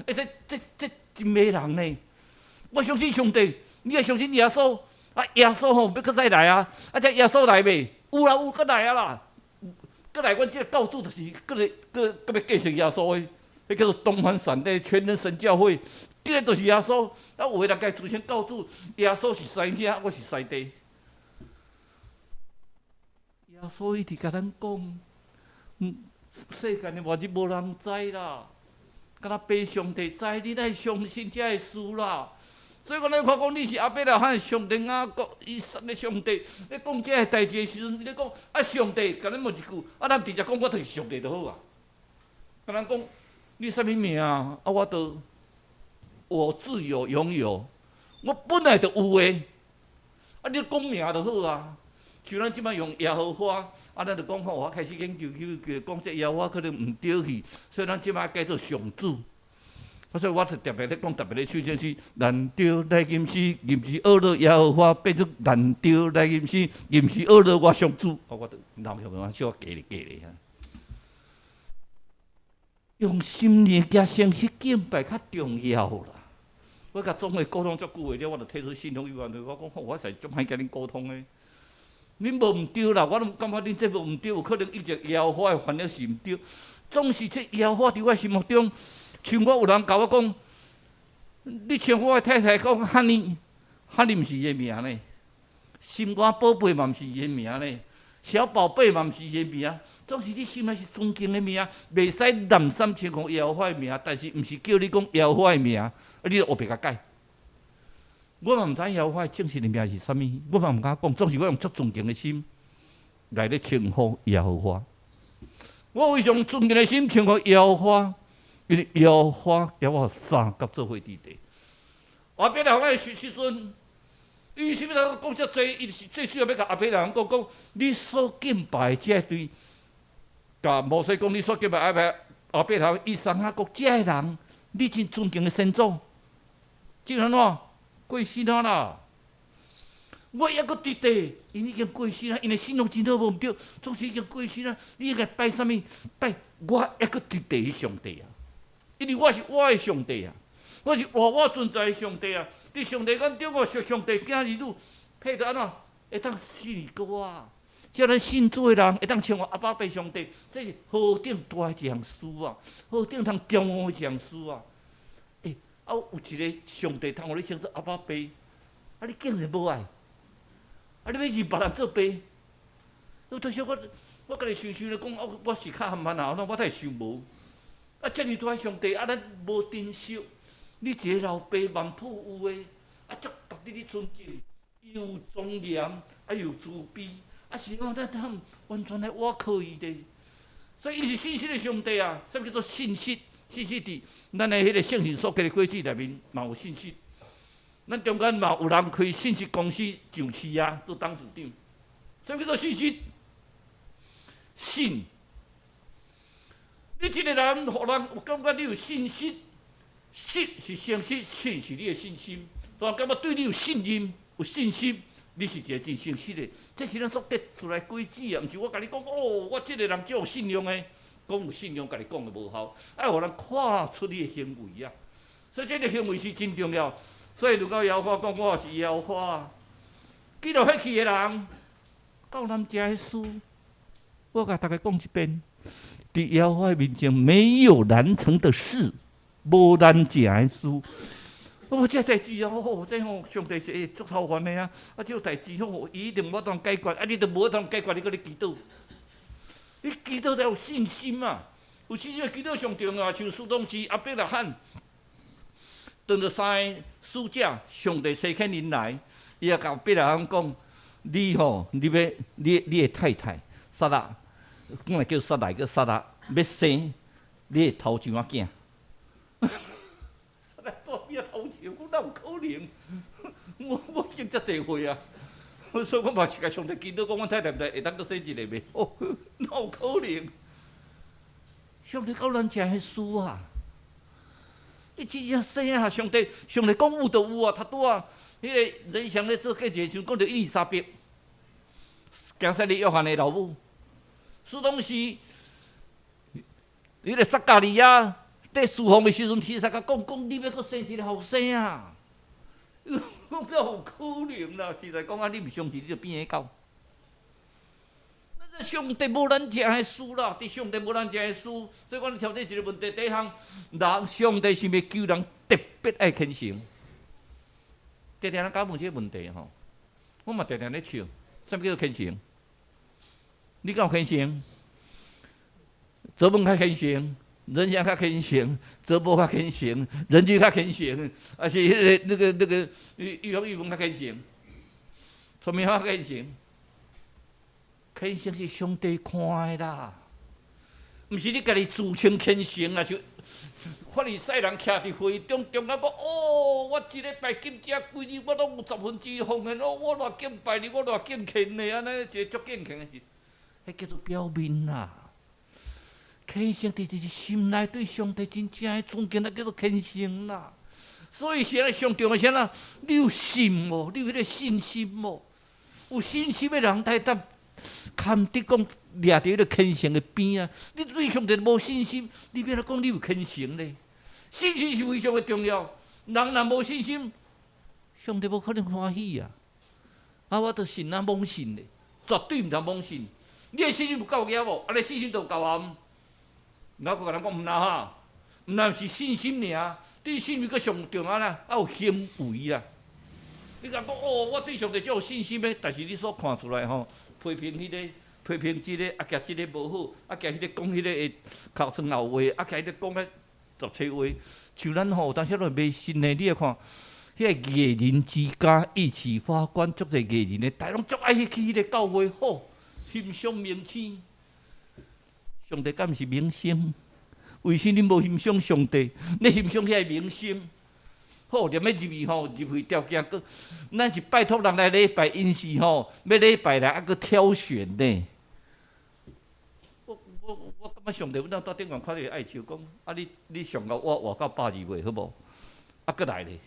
欸，這這這真迷人呢。我相信上帝，你也相信耶穌，啊耶穌吼欲閣再來啊，啊這耶穌來未？有啦有，閣來啊啦，閣來，阮這個教主就是閣來閣閣欲繼承耶穌的，彼叫做東方閃電全能神教會，這個就是耶穌。啊有的人共自稱教主，耶穌是師兄，我是師弟。耶穌一直共咱講，世間的末日無人知啦，敢若父上帝知，你愛相信這个事啦。所以講，你看講你是亞伯拉罕上帝雅各以撒的上帝，你講這个代誌的時陣，你講啊上帝，共咱問一句，啊咱直接講我就是上帝就好啊。共咱講你啥物名啊？啊我都我自有永有，我本來就有的。啊你講名就好啊。像咱這擺用耶和華，啊咱就講吼，我開始研究去講這耶和華可能毋對去，所以咱這擺改做上主。啊，所以我就特別咧講，特別咧首先是難道來吟詩，吟詩阿樂耶和華變做難道來吟詩，吟詩阿樂我上主。啊，我就老鄉我小可加咧加咧啊。用心靈加誠實敬拜較重要啦。我共總會溝通足久的了，我就提出信仰委員會，我講好，我實在足歹共恁溝通的。恁無毋對啦，我攏感覺恁這無毋對，有可能一直耶和華的翻譯是毋對。總是這耶和華佇我心目中，像我有人共我講，你像我的太太講 Honey，Honey 毋是伊的名呢，心肝寶貝嘛毋是伊的名呢，小寶貝嘛毋是伊的名，總是你心內是尊敬的名，袂使濫衊稱呼耶和華的名，但是毋是叫你講耶和華的名，啊，你就烏白共改。我嘛毋知耶和華的正式的名是啥物，我嘛毋敢講，總是我用足尊敬的心。來咧稱呼耶和華。我非常尊敬的心稱呼耶和華，因為耶和華共我相佮做伙佇地。亞伯拉罕的時陣，伊啥物通講遮濟？伊是最主要欲共亞伯拉罕講講，你所敬拜的這對，共摩西講你所敬拜亞伯拉罕、以撒、雅各這个人，你真尊敬的先祖，這按怎過身啊啦？我猶閣佇地，𪜶已經過身啊，𪜶的信仰真好無毋對，總是已經過身啊。你應該拜啥物？拜我猶閣佇地的上帝啊！因為我是我的上帝啊，我是活活存在的上帝啊！佇上帝眼中，我屬上帝囝兒女，配得按怎？會當信過我，叫咱信主的人會當稱我阿爸父上帝，這是何等大的一項事啊！何等通驕傲的一項事啊！欸，啊有一個上帝通予你稱做阿爸父，啊你竟然無愛？啊！你欲認別人做爸？有當時我家己想想咧講，我是較含慢啊，我才會想無。啊，遮爾大上帝，啊，咱無珍惜。你一個老爸萬富有的，啊，足值得你尊敬，又有莊嚴，啊，又有慈悲，啊，是講咱通完全來倚靠伊的。所以伊是信實的上帝啊！啥物叫做信實？信實佇咱的彼個聖神所結的果子內面嘛有信實。咱中間嘛有人開信實公司上市啊，做董事長。啥物叫做信實？信。你這個人，予人有感覺你有信實，實是誠實，信是你的信心。予人感覺對你有信任、有信心，你是一個真誠實的。這是咱所結出來果子啊，毋是我共你講哦，我這個人足有信用的，講有信用，家己講的無效，愛予人看出你的行為啊。所以這個行為是真重要。所以如果耶和華講我是耶和華，記錄彼去的人，夠難食的事，我共大家講一遍。佇耶和華面前沒有難成的事，無難成的事。哦，這代誌哦，這吼上帝是會足操煩的啊！啊，這個代誌吼，伊一定無法度解決，啊，你都無法度解決，你閣咧祈禱。你祈禱才有信心啊！有信心祈禱上重要，像使徒時亞伯拉罕，當著三个使者，上帝差遣𪜶來，伊也共亞伯拉罕講：你吼，你欲你的太太撒拉，本來叫撒萊，叫撒拉，欲生你的頭上仔囝。撒拉大邊頭上，講哪有可能？我已經遮濟歲啊！所以我嘛是共上帝祈禱，講阮太太毋知會當閣生一個袂？哦，哪有可能？上帝夠難成的事啊！你真正生啊！上帝，上帝講有就有啊！頭拄仔，彼個人祥咧做見證時陣，講著伊麗莎白，驚洗禮約翰的老母，使當時，彼個撒迦利亞佇侍奉的時陣，天使共講講，你欲閣生一個後生啊！講哪有可能啦？實在講啊，你毋相信，你就變會到。上帝無難成的事啦，佇上帝無難成的事，所以我調整一個問題，第一項，人上帝是毋是求人特別愛虔誠？常常人敢問這個問題吼，我嘛常常咧笑，啥物叫做虔誠？你敢有虔誠？澤文較虔誠，人祥較虔誠，澤波較虔誠，仁居較虔誠，還是彼個那個那個玉玉玉文較虔誠，聰明較虔誠？虔誠是上帝看的啦，毋是你家己自稱虔誠啊！就法利賽人徛佇會中中間講：哦，我一禮拜禁食幾日，我攏有十分之一奉獻，我我偌敬拜你，我偌敬虔的，按呢一個足敬虔的是，彼叫做表面啦。虔誠就是心內對上帝真正的尊敬，那叫做虔誠啦。所以現在上重要是啥？你有信無？你有彼個信心無？有信心的人才當堪得講掠佇彼個虔誠的邊啊！你對上帝無信心，你欲按怎講你有虔誠咧？信心是非常的重要。人若無信心，上帝無可能歡喜啊！啊，我著信啊，妄信咧，絕對毋通妄信。你的信心有夠額無？啊，你信心著有夠啊？我閣共人講毋若哈，毋但是信心爾，對信心閣上重要啦，愛有行為啊！你敢講哦，我對上帝足有信心的，但是你所看出來吼，批評彼個，批評這個，啊，共這個無好，啊，共彼個講彼個會尻川後話，啊，共彼個講彼十七話，像咱吼有當時攏迷信的，你來看，彼個藝人之家一起發光，足濟藝人的，大家攏足愛去彼個教會好，欣賞明星。上帝敢毋是明星？為啥恁無欣賞上帝？你欣賞遐个明星？好，踮咧入去吼，入去條件閣，咱是拜託人來禮拜，𪜶是吼欲禮拜來，猶閣挑選呢。我感覺上帝，阮當蹛頂懸看著愛笑講，啊你你上夠我活到120歲好無？啊閣來咧，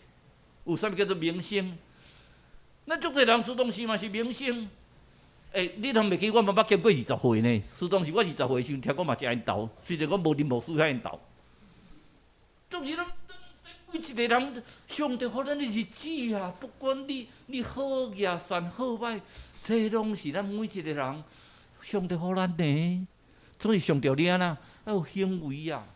有啥物叫做明星？咱足濟人事當時嘛是明星。欸，你通袂記我嘛捌經過二十歲呢？事當時我二十歲時陣，聽講嘛誠緣投，雖然我無林牧師遐緣投。總是咱每一個人，上帝予咱的日子啊，不管你你好額善好歹，這攏是咱每一個人上帝予咱的。所以上帝你按怎愛有行為啊？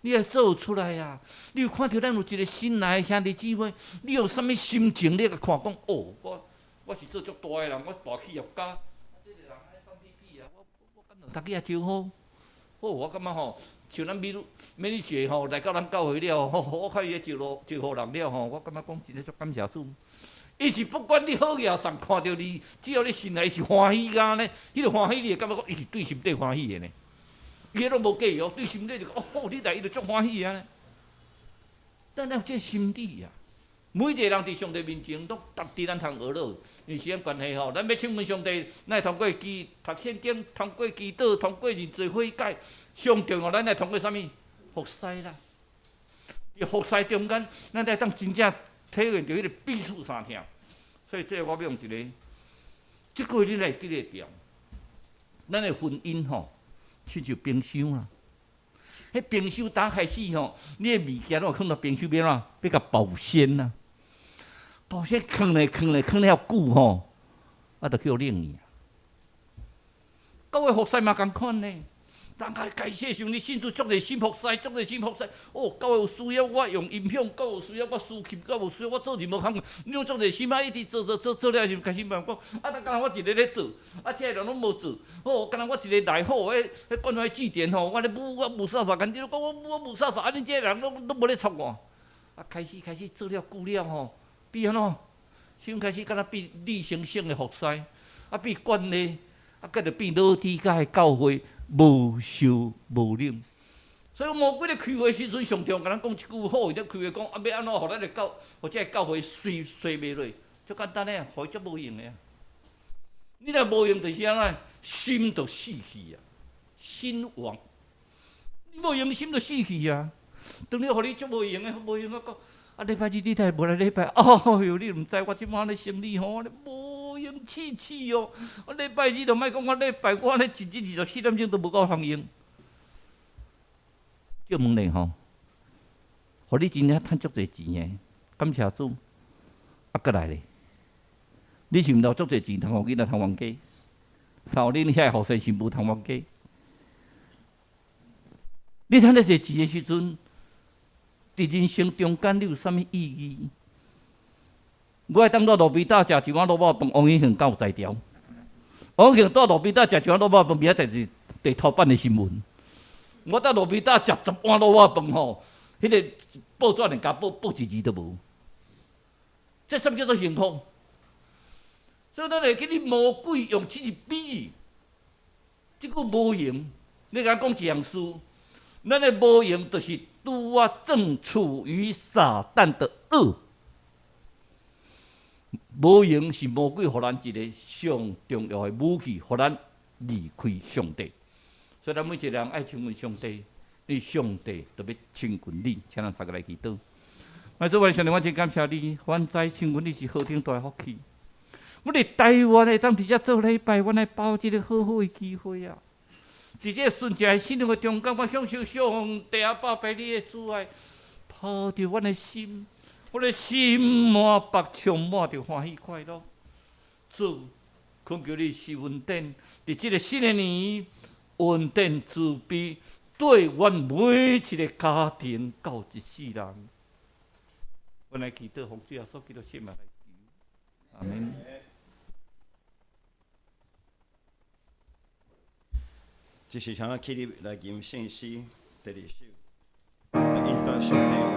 你愛做出來啊！你有看著咱有一個新來的兄弟姊妹，你有啥物心情？你會看講哦，我是做足大的人，我大企業家。啊，這個人愛送屁屁啊！我我敢兩逐日招呼。好，我感覺吼，像咱美女美女姐吼來到咱教會了後，我看伊咧招呼招呼人了吼，我感覺講真的足感謝主。伊是不管你好額善，看著你，只要你心內是歡喜甲呢，彼個歡喜你會感覺講，伊是對心底歡喜的呢。伊彼攏無假哦，對心底就講哦，你來伊就足歡喜啊。咱有這個心理啊，每一個人佇上帝面前攏值得咱通學落，因為時間關係吼，咱欲親近上帝，咱會通過祈讀聖經，通過祈禱，通過認罪悔改。上重要，咱愛通過啥物？服侍啦。佇服侍中間，咱才會當真正體驗著彼個彼此相疼。所以最後我欲用一个，這句你來記得牢。咱的婚姻吼，親像冰箱啦。彼冰箱打開始吼，你的物件攏囥佇冰箱欲按怎？欲共保鮮啊！保鮮囥咧囥咧囥了久吼，啊，就去予冷去啊。教會服侍嘛仝款呢。人家開始時陣，你信主足濟心服侍，足濟心服侍。哦，教會有需要我用音響，教會有需要我司琴，教會有需要我做任何工課，你攏足濟心啊，一直做做做做了就開始慢講，啊，敢若我一个咧做，啊，這个人攏無做。哦，敢若我一个來好，彼彼關懷祭典吼，我咧舞我霧煞煞，共你講我舞我霧煞煞，啊，恁這个人攏攏無咧插我。啊，開始開始做了久了吼，變按怎？先開始敢若變例行性的服侍，啊，變慣例，啊，閣就變老底嘉的教會。無燒無冷，所以魔鬼咧開會時陣，上常共咱講一句好，伊咧開會講啊，欲按怎予咱的教，予這个教會衰衰袂落，足簡單的啊，予伊足無閒的啊。你若無閒，就是按怎？心就死去啊，心亡。你無閒，心就死去啊。當你予你足無閒的，無閒啊講，啊禮拜日你才無來禮拜，哦喲，你毋知我這擺咧生理吼，無閒死死哦。我禮拜日就莫講，我禮拜我按呢一日24點鐘都無夠通閒。借問你吼，予你真正趁足濟錢的，感謝主，啊，閣來咧，你是毋是足濟錢通予囡仔通冤家？通予恁遐個後生新婦通冤家？你趁遮濟錢的時陣，佇人生中間你有啥物意義？我會當蹛路邊搭食一碗滷肉飯，王以恆敢有才調？王以恆蹛路邊搭食一碗滷肉飯，明仔載是第頭版的新聞。我蹛路邊搭食10碗滷肉飯吼，彼個報紙連共報報一字都無。這啥物叫做幸福？所以咱會記得魔鬼用這個比喻，這句無閒，你共講一項事，咱的無閒就是拄仔正處於撒旦的軛。無閒是魔鬼予咱一個上重要的武器，予咱離開上帝。所以咱每一個人愛親近上帝，你上帝就欲親近你。請咱三個來祈禱。我主，上帝，我真感謝你，阮知親近你是何等大的福氣。我佇台灣會當佇遮做禮拜，阮來把握這个好好的機會啊！佇這个純正的信仰的中間，我享受上帝阿爸爸你的慈愛，抱著阮的心，我的心滿腹充滿著歡喜快樂。主，懇求你施恩典，佇這个新的年，恩典慈悲，對阮每一个家庭到一世人。阮來祈禱，奉主耶穌基督聖名來求，阿門。這是請咱起立來吟聖詩第二首，應答上帝話。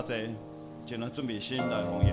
阿濟，盡量準備心來奉獻。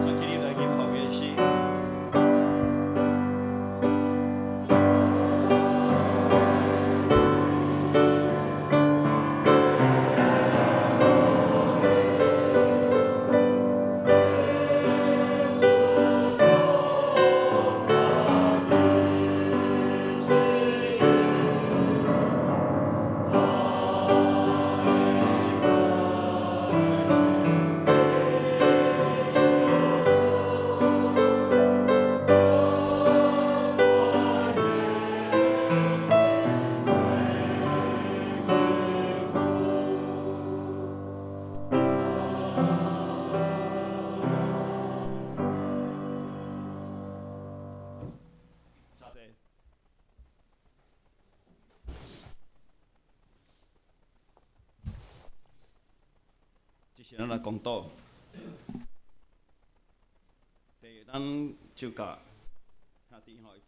請起立來吟奉的詩。請坐。這是咱來講道。第一，咱就甲兄弟吼，伊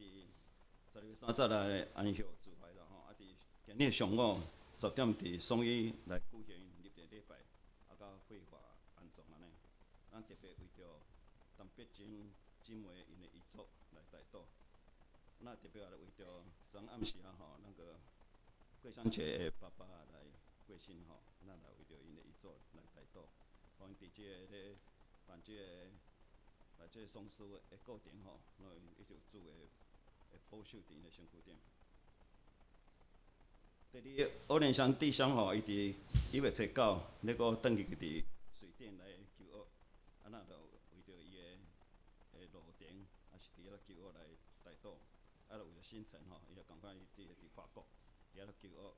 佇12月30來安息主懷啦吼，啊，佇今日上午10點佇送醫來舉行入殯禮拜，啊，佮火化安葬按呢。咱特別為著陳碧珍姊妹𪜶的遺囑來代禱。那特別也來為著昨暗時啊吼，那個郭湘杰的爸爸來過身吼，咱來為著𪜶的遺囑來代禱。予𪜶佇這个咧辦這个辦這個喪事的過程吼，攏會一直有主的的保守佇𪜶的身軀頂。第二，柯連湘弟兄吼，伊佇1月29咧閣轉去佇瑞典來求學，啊，咱就為著伊的的路程，也是佇遐求學來代禱，啊，就為著新城吼，伊也仝款伊佇佇法國，佇遐求學，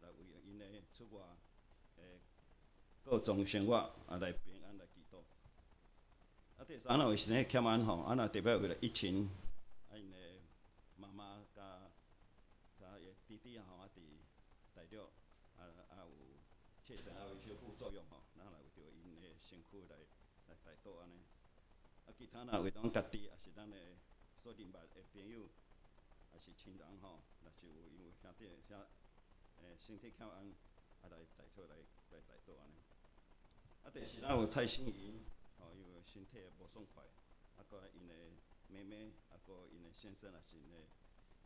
來為著𪜶的出外的各種生活啊來平安來祈禱。啊，第三，咱有身體欠安吼，啊，若特別為著疫情，啊，𪜶的媽媽佮佮伊的弟弟啊吼，啊，佇大陸啊啊有確診，啊有一些副作用吼，咱來為著𪜶的身軀來來代禱按呢。啊，其他若為咱家己，抑是咱的所認捌的朋友，抑是親人吼，若是有因為兄弟啥身體欠安，啊來代禱來來代禱按呢。啊，第四，咱有蔡心怡，吼，因為身體無爽快，啊，閣𪜶的妹妹，啊，閣𪜶的先生，也是𪜶的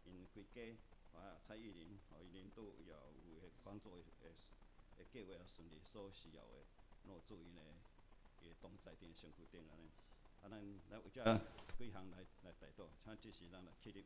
𪜶規家，啊，蔡玉玲，吼，伊領導也有的工作的的計劃順利所需要的，攏有主𪜶的伊的同在佇身軀頂按呢。啊，咱來為這幾項來來代禱，請這時咱來起立。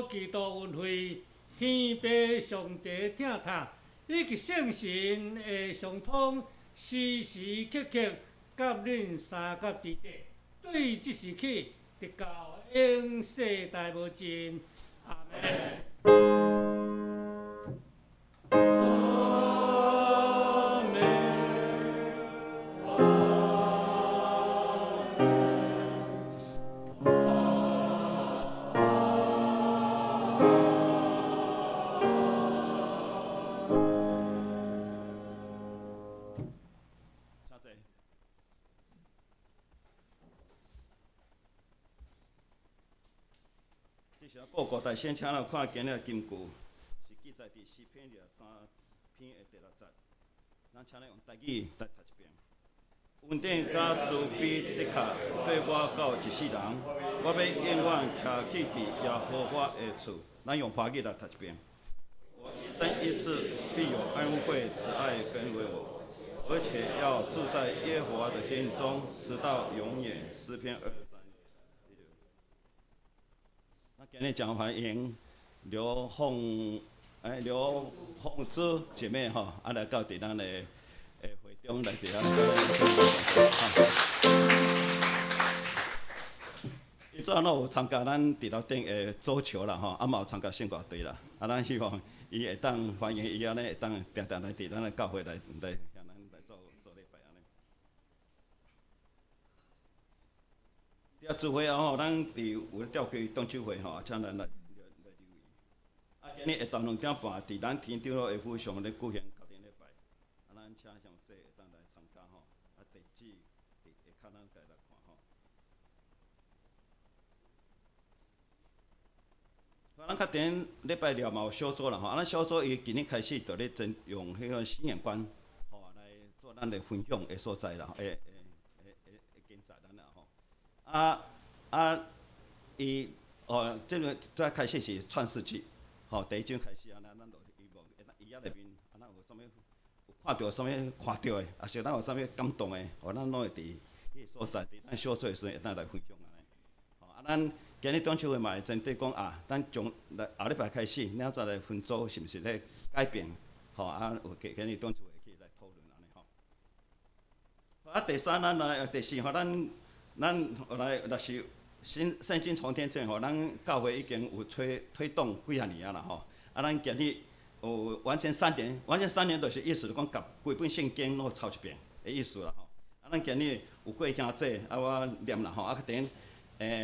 穌基督恩惠、天父上帝疼痛，以及聖神的相通，時時刻刻佮恁相佮佇底，對這時起，直到永世代無盡。阿們。阿們。請坐。這是報告大先，請咱看今日的金句，是記載佇詩篇23篇的第六節。咱請咱用台語來讀一遍。恩典佮慈悲的確綴我到一世人，我欲永遠徛起佇耶和華的厝。咱用華語來讀一遍。我一生一世必有恩惠慈愛跟隨我，而且要住在耶和華的殿中，直到永遠。詩篇23:6。那今日真歡迎劉鳳劉鳳珠姐妹吼，來到佇咱的會中來佇咱。伊早攏有參加咱佇樓頂的桌球啦吼，嘛有參加聖歌隊啦。咱希望伊會當歡迎伊按呢會當定定來佇咱的教會來來向咱來做做禮拜按呢。佇聚會後吼，咱佇有召開董事會吼，請咱來來留意。今日下晝2點半，佇咱天長老的府上咧舉行家庭禮拜。咱請上濟會當來參加吼。地址佇下跤咱家來看吼。咱較頂禮拜六嘛有小組啦吼，咱小組伊今日開始就咧真用彼個新眼觀吼來做咱的分享的所在啦，會跟載咱啦吼。伊哦，這個最開始是創世紀，吼，第一章開始按呢，咱就希望會當伊遐內面，咱有啥物有看著啥物看著的，抑是咱有啥物感動的，吼，咱攏會佇彼個所在，佇咱小組的時陣會當來分享按呢。吼，咱今日中秋會嘛會針對講啊，咱從來後禮拜開始，咱再來分組是毋是咧改變？吼，有今日中秋會去來討論按呢吼。第三，咱來第四吼，咱來若是新聖經重天證吼，咱教會已經有推動幾若年啊啦吼。咱今日有完成三年，完成三年就是意思就講共規本聖經攏抄一遍的意思啦吼。咱今日有過兄姐，我念啦吼，等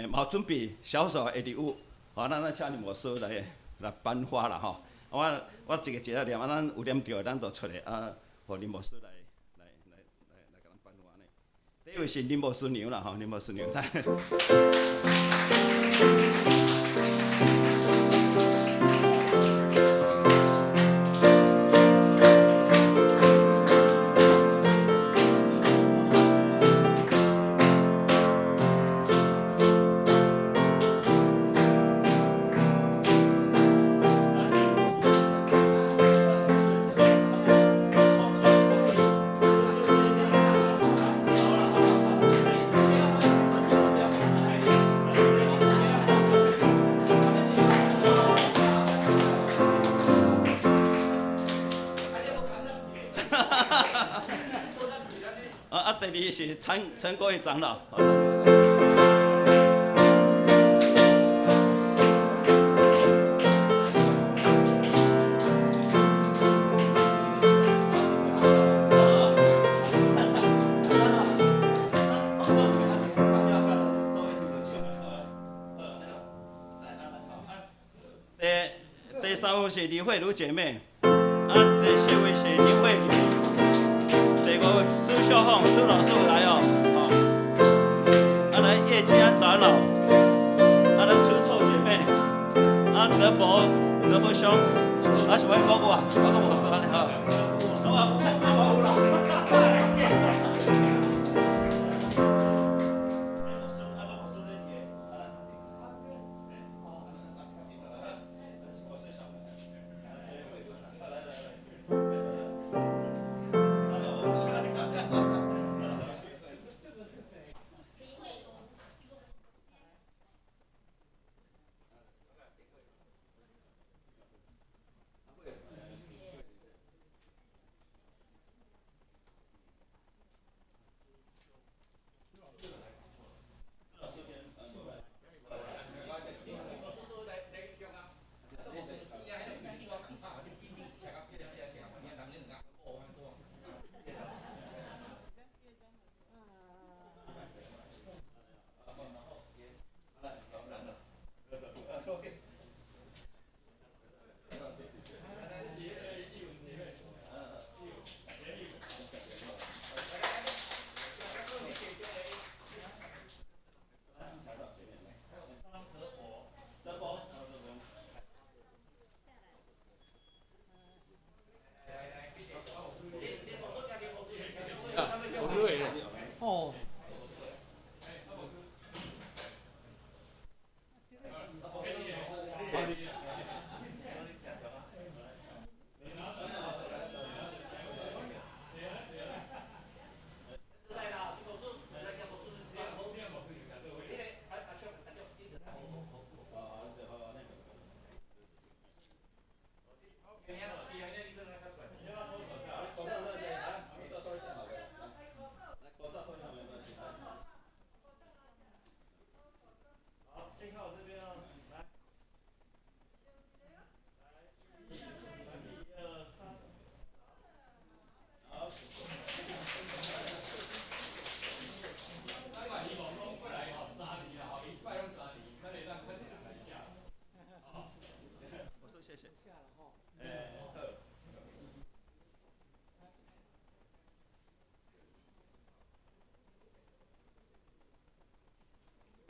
嘛有準備小小的禮物，吼，咱請林牧師來頒發啦吼。我一個一個念，咱有念著的，咱就出來，予林牧師來共咱頒發呢。第一位是林牧師娘啦吼，林牧師娘。第二是陳國義長老。第三位是李慧茹姐妹，第四位是林慧玲，第五位朱秀鳳朱老師有來哦，來葉金安長老，來朱臭姐妹，澤伯兄，是我講過啊，我講無說按呢好，好啊，有啦。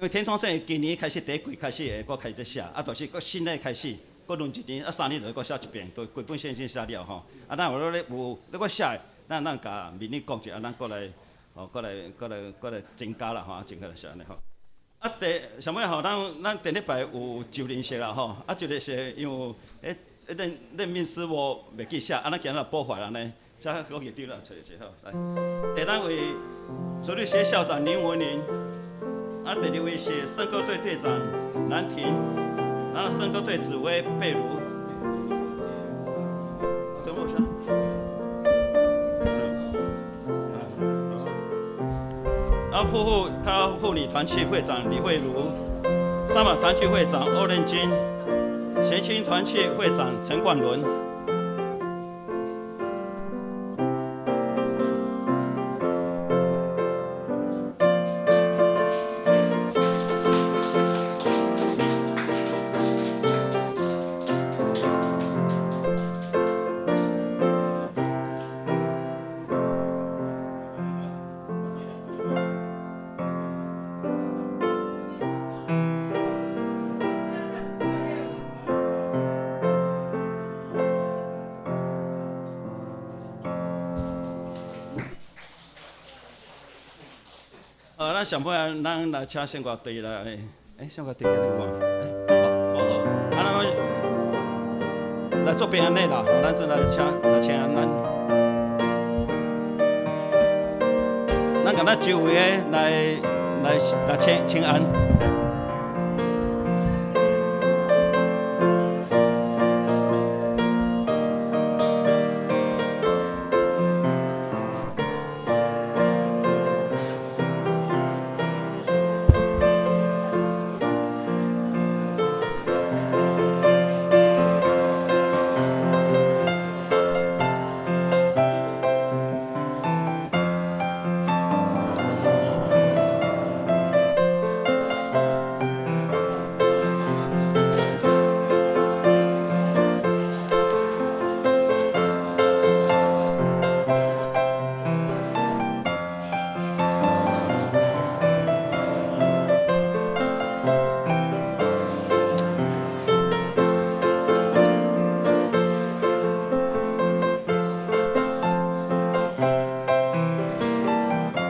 為天窗聖今年開始第一季開始會閣開始寫，啊，就是閣新的開始，閣輪一年，啊，3年就閣寫一遍，都規本聖經寫了吼。啊，咱有咧有咧閣寫的，咱共民女講者，啊，咱閣來，吼，閣來增加啦吼，增加來寫按呢吼。啊，第上尾吼，咱頂禮拜有就任式啦吼，啊，就任式因為迄任命書無袂記寫，啊，咱今日補發按呢，遮閣去丟啦，揣一下好，來。第三位主日學校長林文玲，啊，第二位是聖歌隊隊長蘭婷，然後聖歌隊指揮貝如。等我一下。啊，婦婦他婦女團契會長李慧茹，三馬團契會長歐仁金，協青團契會長陳冠倫。咱上尾啊，咱來請聖歌隊來，欸，聖歌隊今日無？欸，無無好，啊，咱來做平安禮啦，咱陣來請來請咱，咱共咱周圍的來來來請請安。